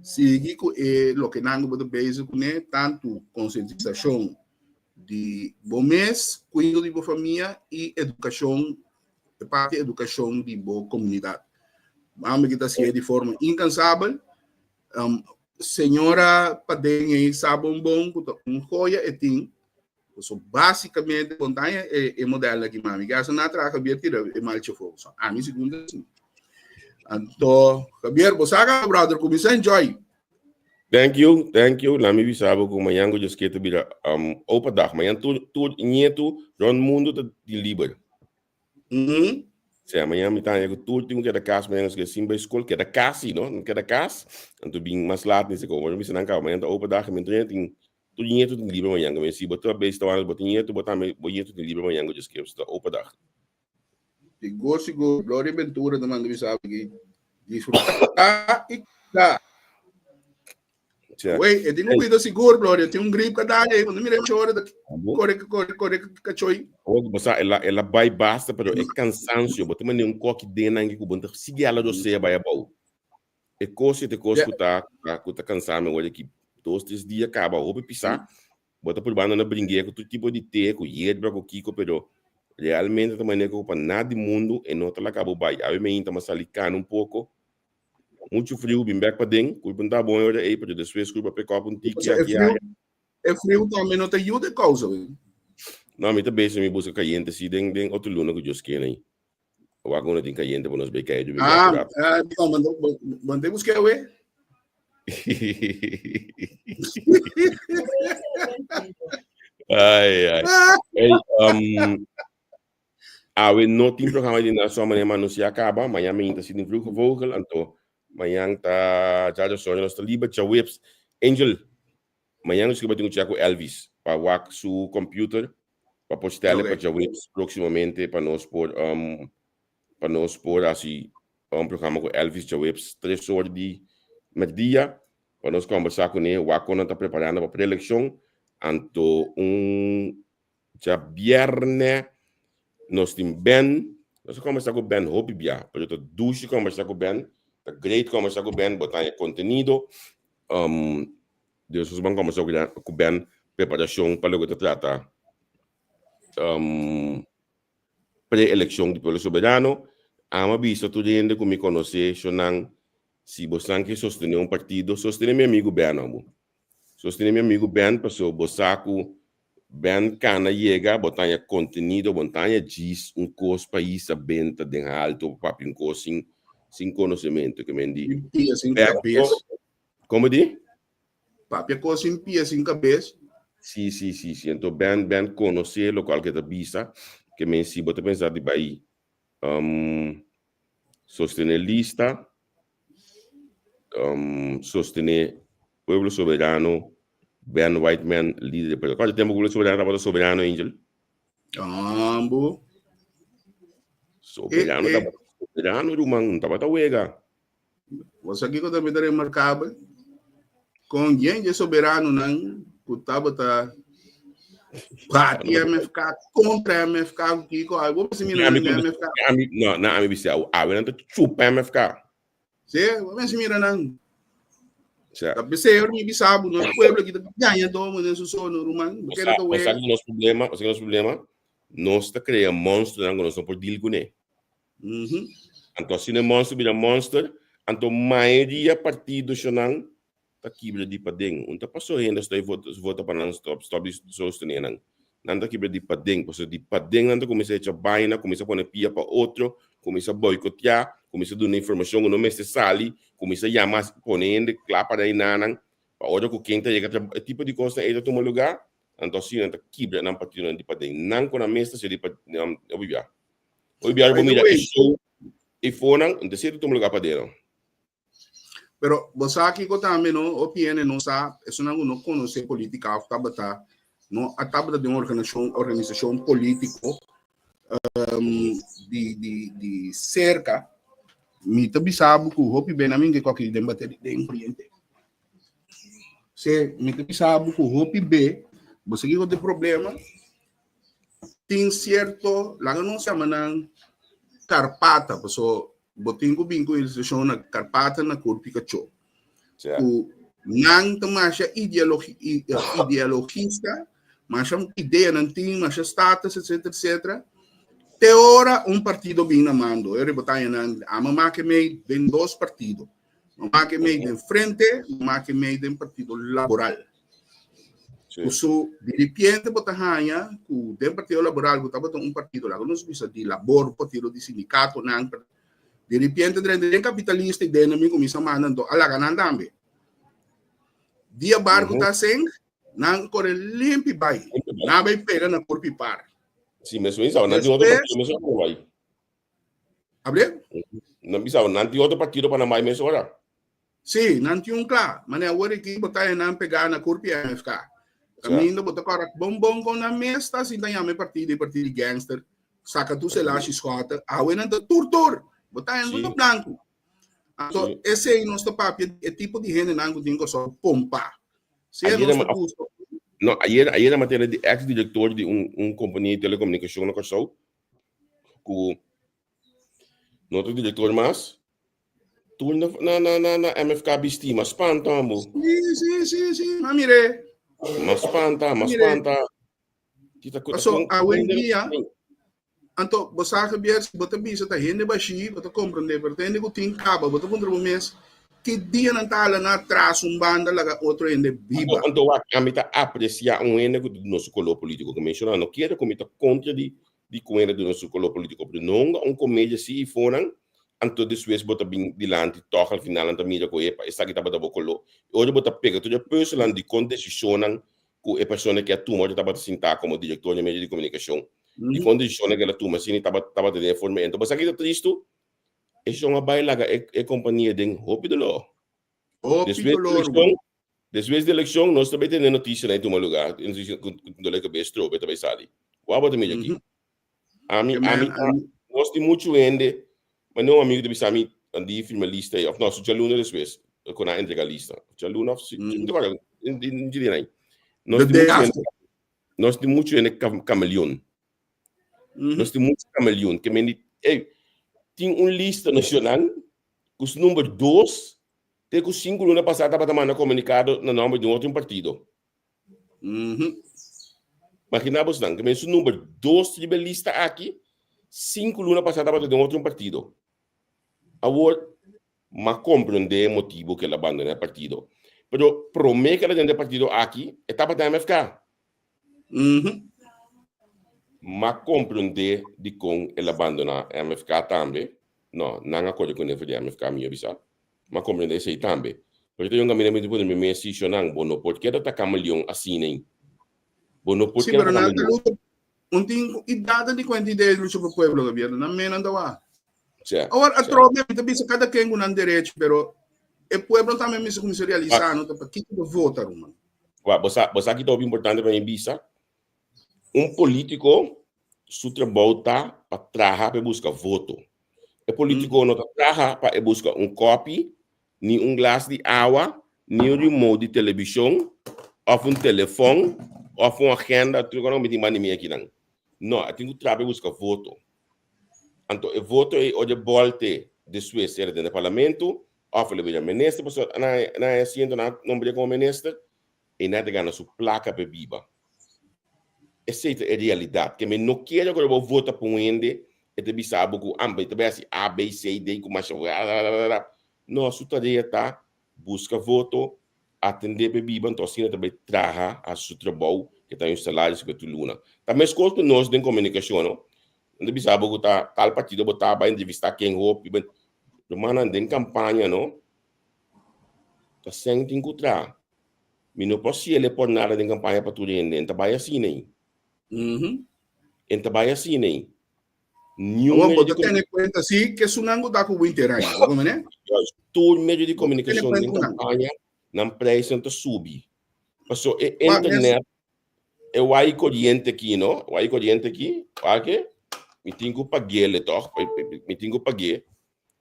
Sigui cu e loke nan bo ta bezig cune, tanto concientisacion di bo mes, cuido di bo famia y educacion, e parti educacion di bo comunidad. Mami ki ta hacié di forma incansabel. Um, señora paden ei sa bon bon ku ta un joya e tin. So básicamente montaña e, e modelo aki mami. Gasa na traha Javier tira e malche fogo. So a mi segunda assim. Anto, Javier, bo saca brother, kuminsa enjoy.
Thank you, thank you. Laat me bisa bo ku mañan ku Dios kier ta bira um, open dag. Mañan tur tur nietu rond mundo ta di liber. Sea, mañana mi ta haña ku tur tin ku keda kas mañana nos ke sin bai skol, keda kas si no, keda kas, anto bin mas lat ni se kon. Bueno, mi bisa nan kaba, mañana ta open dag, mi tur tin tur nietu tin liber mañana. Mi si bo ta bezig ta wak bo tin nietu, bo tambe bo nietu tin liber mañana ku Dios kier, ta open dag.
Sigur, sigur. Gloria Ventura ta manda bisa aki. Disfruta i kuida.
Tja.
Wey, e tin ku cuido sigur, Gloria. Tin un grip ka dale, cuando mira chora, ta corre, corre, corre, cachoy.
Oh, bo sa, ela, ela bai basta, pero e cansancio, bo te manda un koki den nan ku bo ta sigui ala rosea bai abou. E kos e te kos ku ta, ku ta cansa mi hoor ki dos, tres dia kaba hopi pisa. Bo ta probando na bringué ku tur tipo di té, ku yerba, ku kiko, pero realmente ta manera ku pa nada di mundu e no ta laga bo bai. Awe mainta mi a sali kana un poko, muchu friu, bin bèk paden, kurpa no ta bon e ora ei, pero despues kurpa pek òp un tiki aki aya.
E friu tambe no ta yuda e kousa, wey.
No, mi ta bezig mi buska kayente si den den otro luna ku Dios kere ei. Wak unda tin kayente pa nos bay kaya djubi
Ah, rato. ah, no, manda, manda busca we.
Ai, ai. Hey, um, awe no tin programa di naso mañana ma anuncia caba. Mañana mi inta sin Vroege Vogel. Anto, mañana ta ya sorry nos ta liber djaweps. Angel, Mañan nos kiba tin un chat ku Elvis pa wak su computer pa por stelle pa djaweps próximamente pa nos por um, pa nos por hasi un programa ku Elvis djaweps tres or di merdia pa nos kombersá kuné wak kon nan ta preparando pa preelekshon anto un Djabièrnè nos tin Ben. Nos a kòmbersá ku Ben hopi bia, pero ta dushi kòmbersá ku Ben. Ta great kòmbersá ku Ben, bo ta haña kontenido. Um, dus nos ban kòmbersá ku Ben preparashon pa loke ta trata um, pre-elekshon di Pueblo Soberano. Amo a bisa tur hende ku mi konosé, shonnan, si bosan ke sostené un partido, sostené mi amigu Ben, amo. Sostené mi amigu Ben paso bo sa ku Ben kana yega bo ta haña kontenido, bo no ta haña djis un kos pa hisa benta den haltu pa papia un kos sin sin konosementu ke men di.
Sin pia sin kabes.
Komo di?
Papia kos sin pia sin kabes.
Si si si si anto Ben Ben konosé lokual ke ta bisa ke men si bo ta pensa di bai sostené lista sostené Pueblo Soberano, Ben Whiteman, lider di pueblo. Kuantu tempu Pueblo Soberano tabata soberano, Angel?
Ambo.
Soberano eh, eh. tabata soberano, ruman, tabata wega.
Bo sa kiko tambe ta remarkabel? Kon yen dje soberanonan ku tabata bati MFK kontra MFK ku kiko, ay bo mester mira nan den MFK.
No, na ami bisa awe nan ta chupa MFK.
Sí, bo mester mira nan. Ta pesey ora mi bisa bo, nos pueblo aki ta gaña domo den su sono, ruman. Bo kere ta
wega. Bo sa nos problema, bo sa nos problema, nos ta krea monsternan ku nos no por deal kuné. Anto asina e monster bira monster, anto mayoria partidonan ta kibra di paden. Un ta paso hende stoi vota, vota pa nan stop, stop di sostené nan. Nan ta kibra di paden, pasobra di paden nan ta kuminsá echa baina, kuminsá pone pia pa otro, kuminsá boikoteá, kuminsá duna informashon ku no mester sali, kuminsá yama pone hende kla pa reiná nan, pa ora ku ken ta yega tra e tipo di kosnan ei ta tuma lugá, anto asina nan ta kibra nan partidonan di paden. Nan ku nan mes ta sali pa, hopi bia. Hoy biaha bo mira e show e fonan, no ta sierto tuma lugar pa deno.
Pero bo sa kiko tambe no, hopi hende no sa, esunnan ku no konosé politika òf tabata no a tabata den un organisashon organisashon polítiko di di di serka, mi ta bisa bo ku hopi be nan mi ke koki den bateria den koriente. Se mi ta bisa bo ku hopi be bo sa kiko ta e problema. Tin cierto, laga nos yama nan carpata, paso bo tin cu bin cu ilustracion na carpata na cur Pikachu. Cu nan ta masha ideologi, ideologista, masha idea nan tin, masha status, etcetera, etcetera. Te ora un partido bin na mando, e riba nan, ama make mei den dos partido. Make mei den frente, make mei den partido laboral. Ku su diripiente bo ta haña ku den Partido Laboral ku tabata un partido laga nos bisa di labor, partido di sindikatonan, diripiente drenta den kapitalista i den mi kuminsá manda anto a laga nan tambe. Dia barku ta sink, nan kore limpi bai, nan bai pega na kurpi par.
Si, mes mi sa, nan tin otro partido mes ora bai.
Able?
Nan bisa, nan tin otro partido pa nan bai mes ora.
Sí, nan tin un kla. Mane awor aki bo ta nan pegá na kurpi MFK. Kaminda bo ta kòrda bon bon kon nan mes ta sinta yama e partido e partido di gangster. Saka tur selashi skòter. Awe nan ta tur tur. Bo ta hende blanku. Anto esei nos ta papia di e tipo di hendenan ku tin Kòrsou pompá. Sea
Ayer
nos ta gusta.
No, ayer ayer a tene di ex director di un un kompania di telekomunikashon na Kòrsou ku no ta director mas. Tur na na na na na MFK bisti, ma spanta ambo.
Sí, sí, sí, sí, ma mir'é.
Ma spanta, ma spanta. Kita ku
Paso awendia anto bo sa Javier si bo ta bisa ta hende bashí bo ta komprendé pero ta hende ku tin kaba bo ta puntra bo mes ki dia nan ta hala nan atras un banda laga otro hende biba.
Anto wak ami ta apresiá un hende ku ta duna su koló polítiko ku menshoná no kere ku mi ta kontra di di ku hende duna su koló polítiko pero nunka un komedia si i fonan anto despues bo ta bin dilanti tòg al final nan ta mira ku epa esaki tabata bo koló i ora bo ta pega tur e pùzelnan di kon desishonnan ku e persona ke a tuma ora tabata sintá komo direktor di medio di komunikashon. Di kon desishonnan ku el a tuma asina tabata tabata den e forma ei. Anto bo sa ki ta tristu? E shon a bai laga e e kompania den hopi doló.
Hopi
Despues di
doló,
elekshon,
ruman.
despues di elekshon nos ta bai tene notisianan ei tuma lugá, ku doló kabes trobe ta bai sali. Wou bo ta mira aki? Ami,
Ke
ami,
men, ami.
nos tin muchu hende, ma no un amigu ta bisa mi di firma lista ei, of no, su djaluna despues ku nan a entrega lista. Djaluna of si, no ta kòrda, un dje dia ei. Nos
The
tin
day
muchu hende,
after.
nos tin muchu hende kameleon. Nos tin muchu kameleon. Ke men di, ey, tin un lista nashonal ku su number dos te ku sinku luna pasá tabata manda komunikado na nòmber di un otro partido. Imagina bosnan, ke men su number dos riba e lista aki, sinku luna pasá tabata den otro un partido. Awor, m'a komprendé e motibu ku el a bandoná e partido. Pero promé ku el a drenta e partido aki, e tabata MFK. M'a komprendé dikon el a bandoná MFK tambe. No, nan a kore kuné for di MFK, mi a bisa. M'a komprendé esei tambe. Pero ta yon kaminda mi ta pone mi mes si, Shonan, bo no por keda ta kameleon asina ei. Bo no por
Sí,
keda
pero
ta
nan ta
kameleon.
lucha. Un tin idada di kuenta idea di lucha pa pueblo, gobierno. Nan menan ta wak.
Sè,
Awor,
sè.
atrobe mi ta bisa kada ken ku nan derecho, pero e pueblo tambe mester kuminsá realisá
Wak,
no ta pa kiko ta vota, ruman.
wak, bo sa, bo sa ki ta hopi importante pa mi bisa? Un polítiko su trabou ta pa traha pa e buska voto. E polítiko no ta traha pa e buska un kòpi, ni un glas di awa, ni un remote di televishon, òf un telefòn, òf un agenda, tur kos mi tin banda di mi akinan. No, e tin ku traha pa e buska voto. Anto e voto ei ora e bòlte despues era den e parlamento, òf el a bira minister, pasobra nan nan a asiento nan a nombr'é komo minister, e nan ta gana su plaka pa e biba. Esei ta e realidat. Ke mi no kere ku bo vota pa un hende e ta bisa bo ku ah mi ta bai hasi A, B, C, D ku masha rararara. No, su tarea ta buska voto, atendé pa e biba, anto asina ta bai traha, hasi su trabou ke ta un salario si ku tur luna. Ta meskos ku nos den komunikashon no. Nan ta bisa bo ku ta tal partido bo ta bai entrevistá ken hopi. Rumannan den kampaña no ta sèn tin ku traha. Mi no por siele por nada den campaña pa tur hende. En ta bay asina ei. En ta bay asina ei. Niun
Awor
medio
bo
di
ta tene cuenta si ke sunan ku ta ku winter aña. Bo come ne?
Juist. Tur medio di
Bo ta tene
comunicacion
cuenta
den
ku nan.
campaña, nan prijsnan ta subi. Paso e
Wak mes.
internet, e wai coriente aki, no? Wai coriente aki, wak e, mi tin ku pag'é toch? Mi tin ku pag'é.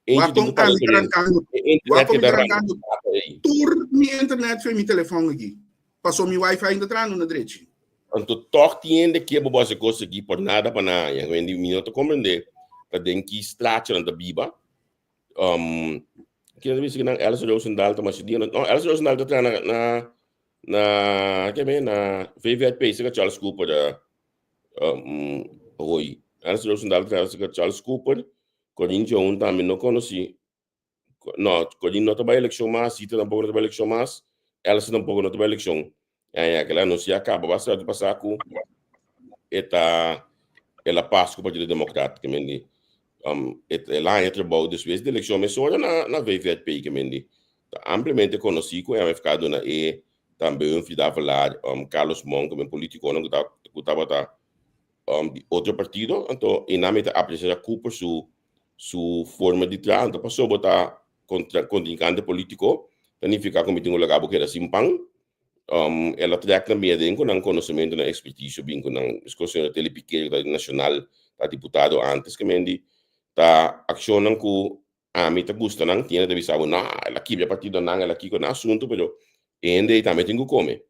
Wak kon ami ta rankando, wak kon mi ta rankando tur mi internet fe mi telefon aki. Paso mi wifi no ta trahando na drechi.
Anto tòg tin hende ke bo bo hasi kos aki por nada pa nan haña. Wendy, mi no ta komprendé ta den ki straatje nan ta biba. Um, ken ta bisa ki nan Elsa Roosendaal ta masha dia. No, Elsa Roosendaal ta traha na, na, na, ke me, na VVRP, seka Charles Cooper, um, hoi. Elsa Roosendaal ta traha seka Charles Cooper. Corin Joan tambe no conoci. No, Corin no ta bay eleccion mas, Zita tampoco no ta bay eleccion mas, Elsa tampoco no ta bay eleccion. Ya, ya, kela no si a caba. Basta rato pasa cu e ta el a pas cu Partido Democrat, ke men di. Um, e, el a haña trabou despues di eleccion mesora na, na VVRP, ke men di. Ta ampliamente conoci cu MFK duna e tambe Humphrey Davelaar, um, Carlos Monk, men politiconan cu ta, cu tabata um, di otro partido, anto e nan mi ta apreciá Cooper su su forma di traha. Anto pasobra bo ta contra contrincante politico, ta nifica cu mi tin cu laga bo keda sin pan. Um, el a trek tambe aden cu nan conocemento, nan experticio bin cu nan, mescos señora Telly Piqué cu ta di nacional, ta diputado antes, ke men di ta accionnan cu. Ami ta gusta nan, tin hende ta bisa bo, no, el a kibra partidonan, el a kiko nan asuntu, pero e hende ei tambe tin ku kome.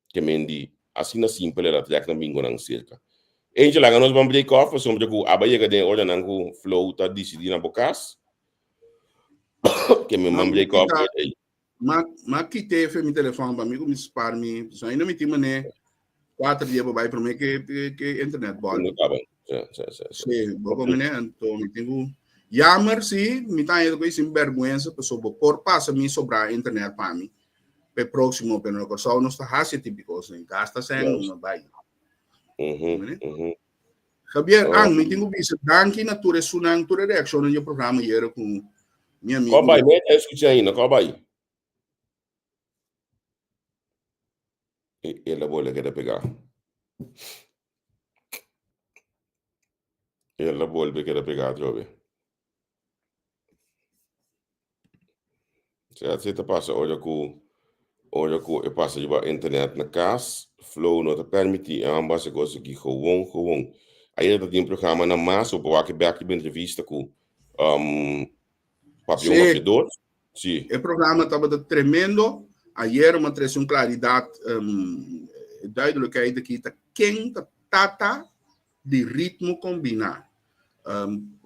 Ke men di, asina simpel el a trek nan bingo nan serka. Angel, laga nos ban break off, pasobra ku aba yega den e oranan ku Flow ta disidí na bo kas. Ke men ban break off ei.
Ma ma kite fe mi telefon pa mi ku mi spar mi so ainda mi tin mane kuater dia pa bai prome ke ke internet bol.
No kaba. Sí, sí, sí, sí.
Sí, bo ko mene anto mi tin ku jammer sí, mi ta haña ku sin bergwensa paso bo por pasa mi sobra internet pa mi pe próximo pero na Kòrsou nos ta hasi e tipo di kos gasta sèn no bai.
Mhm, mhm.
Javier, oh. Ang, mi tin ku bisa danki na tur esunnan, tur e reakshonnan di e programa yera ku mi amigo.
Kò bai, mi a skucha ainda, kò bai. E, el a bolbe keda pegá. El a bolbe keda pegá atrobe. Sea así ta pasa ora ku ora ku e pasa riba internet na kas, Flow no ta permití e hòmber hasi kos aki gewoon gewoon. Ayer ta tin programa na mas, bo por wak e bèk riba entrevista ku um, Papia un
Sí.
Papia Dos. Sí.
E programa tabata tremendo. Ayer mi a trese un klaridat, um, duidelijkheid aki ta ken ta tata di ritmo kombiná. Um,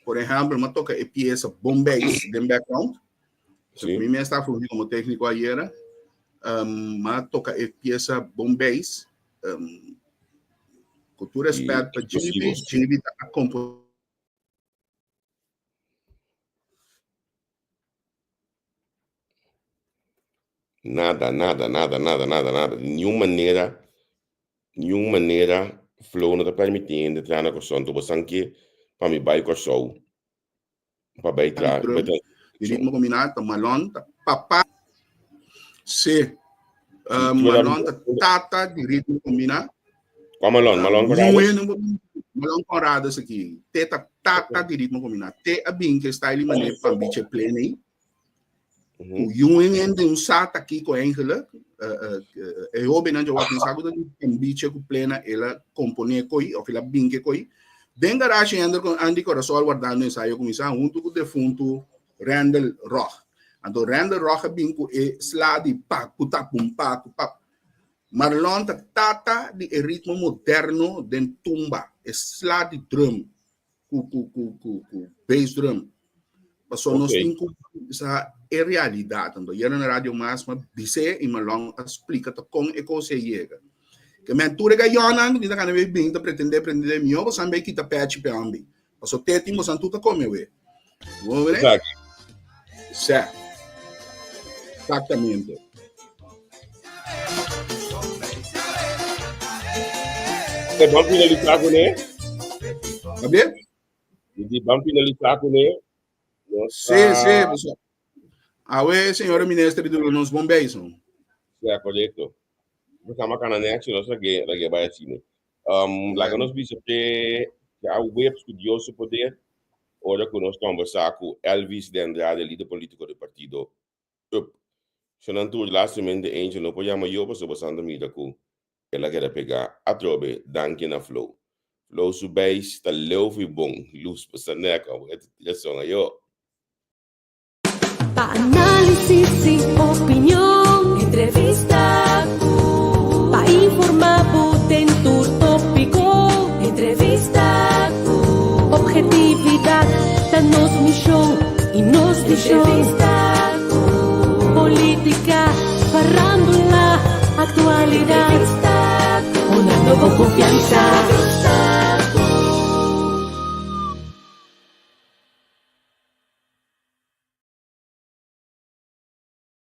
por ehèmpel, mi a toka e piesa Bombeis den background.
Sí.
Mi mes ta fungi komo tékniko ayera. Um, mi a toka e piesa Bombeis. Um, ku tur respèt pa Gibi, Gibi ta a kompo
Nada, nada, nada, nada, nada, nada. Di niun manera Niun manera Flow no ta permití hende traha na Kòrsou, anto bo san ke pa mi bai Kòrsou pa bai traha, bai traha.
Di ritmo kombiná ta Malon ta papa Sí. Malon ta tata di ritmo kombiná.
Kua Malon? Malon Conrado?
Malon Conrado esaki. Te ta tata di ritmo kombiná. Te a bin ke style mané pambiche plene. Ku yun hende un sa ta kiko eigenlijk. E hobennan dja wak sa ku ta pambiche ku plena el a komponé koi of el a bin ke koi. Den garage hende kon Andy Corasol wardando ensayo kuminsá huntu ku defuntu Randall Rog. Anto Randall Rog a bin ku e sla di pa ku ta pum pa ku pa. Marlon ta tata di e ritmo moderno den tumba, e sla di drum. ku ku ku ku ku bass drum. Paso nos
Ok.
tin ku sa e realidad. Anto yera na Radio Mas ma bis'é i Malon a splika ta kon e kos ei yega. Ke men tur e gayònan ku ta kana bei bin ta pretendé pretendé mihó bosan bei kita pèchi p'e hòmbi. Paso te tin bosan tur ta kome we. Bo were?
Exacto.
Sè. Exactamente.
Te ban finalisá kuné.
Gabriel?
Di ban finalisá kuné. Nos
Sí, sí, pues, awe, señora minister, di nos bon beis, no?
Sí, correcto. Nos ama kana next, nos lage lage bai asina. Um, laga nos bisa te ya web ku Dios su poder, ora ku nos conversá ku Elvis de Andrade, líder político di partido Up. Shonan tur lastimamente Angel no por yama yo pasobra Santa mira ku el a keda pegá atrobe danki na Flow. Flow su beis ta leu fi bon lus pa sa nek abo e ta tira son ayo.
Pa análisis i opinion, entrevista ku pa informá bo den tur tópiko, entrevista ku obhetividat ta nos mishon. I nos vision. Entrevista ku politica, farándula, actualidad. Entrevista ku honrando bo confianza. Entrevista.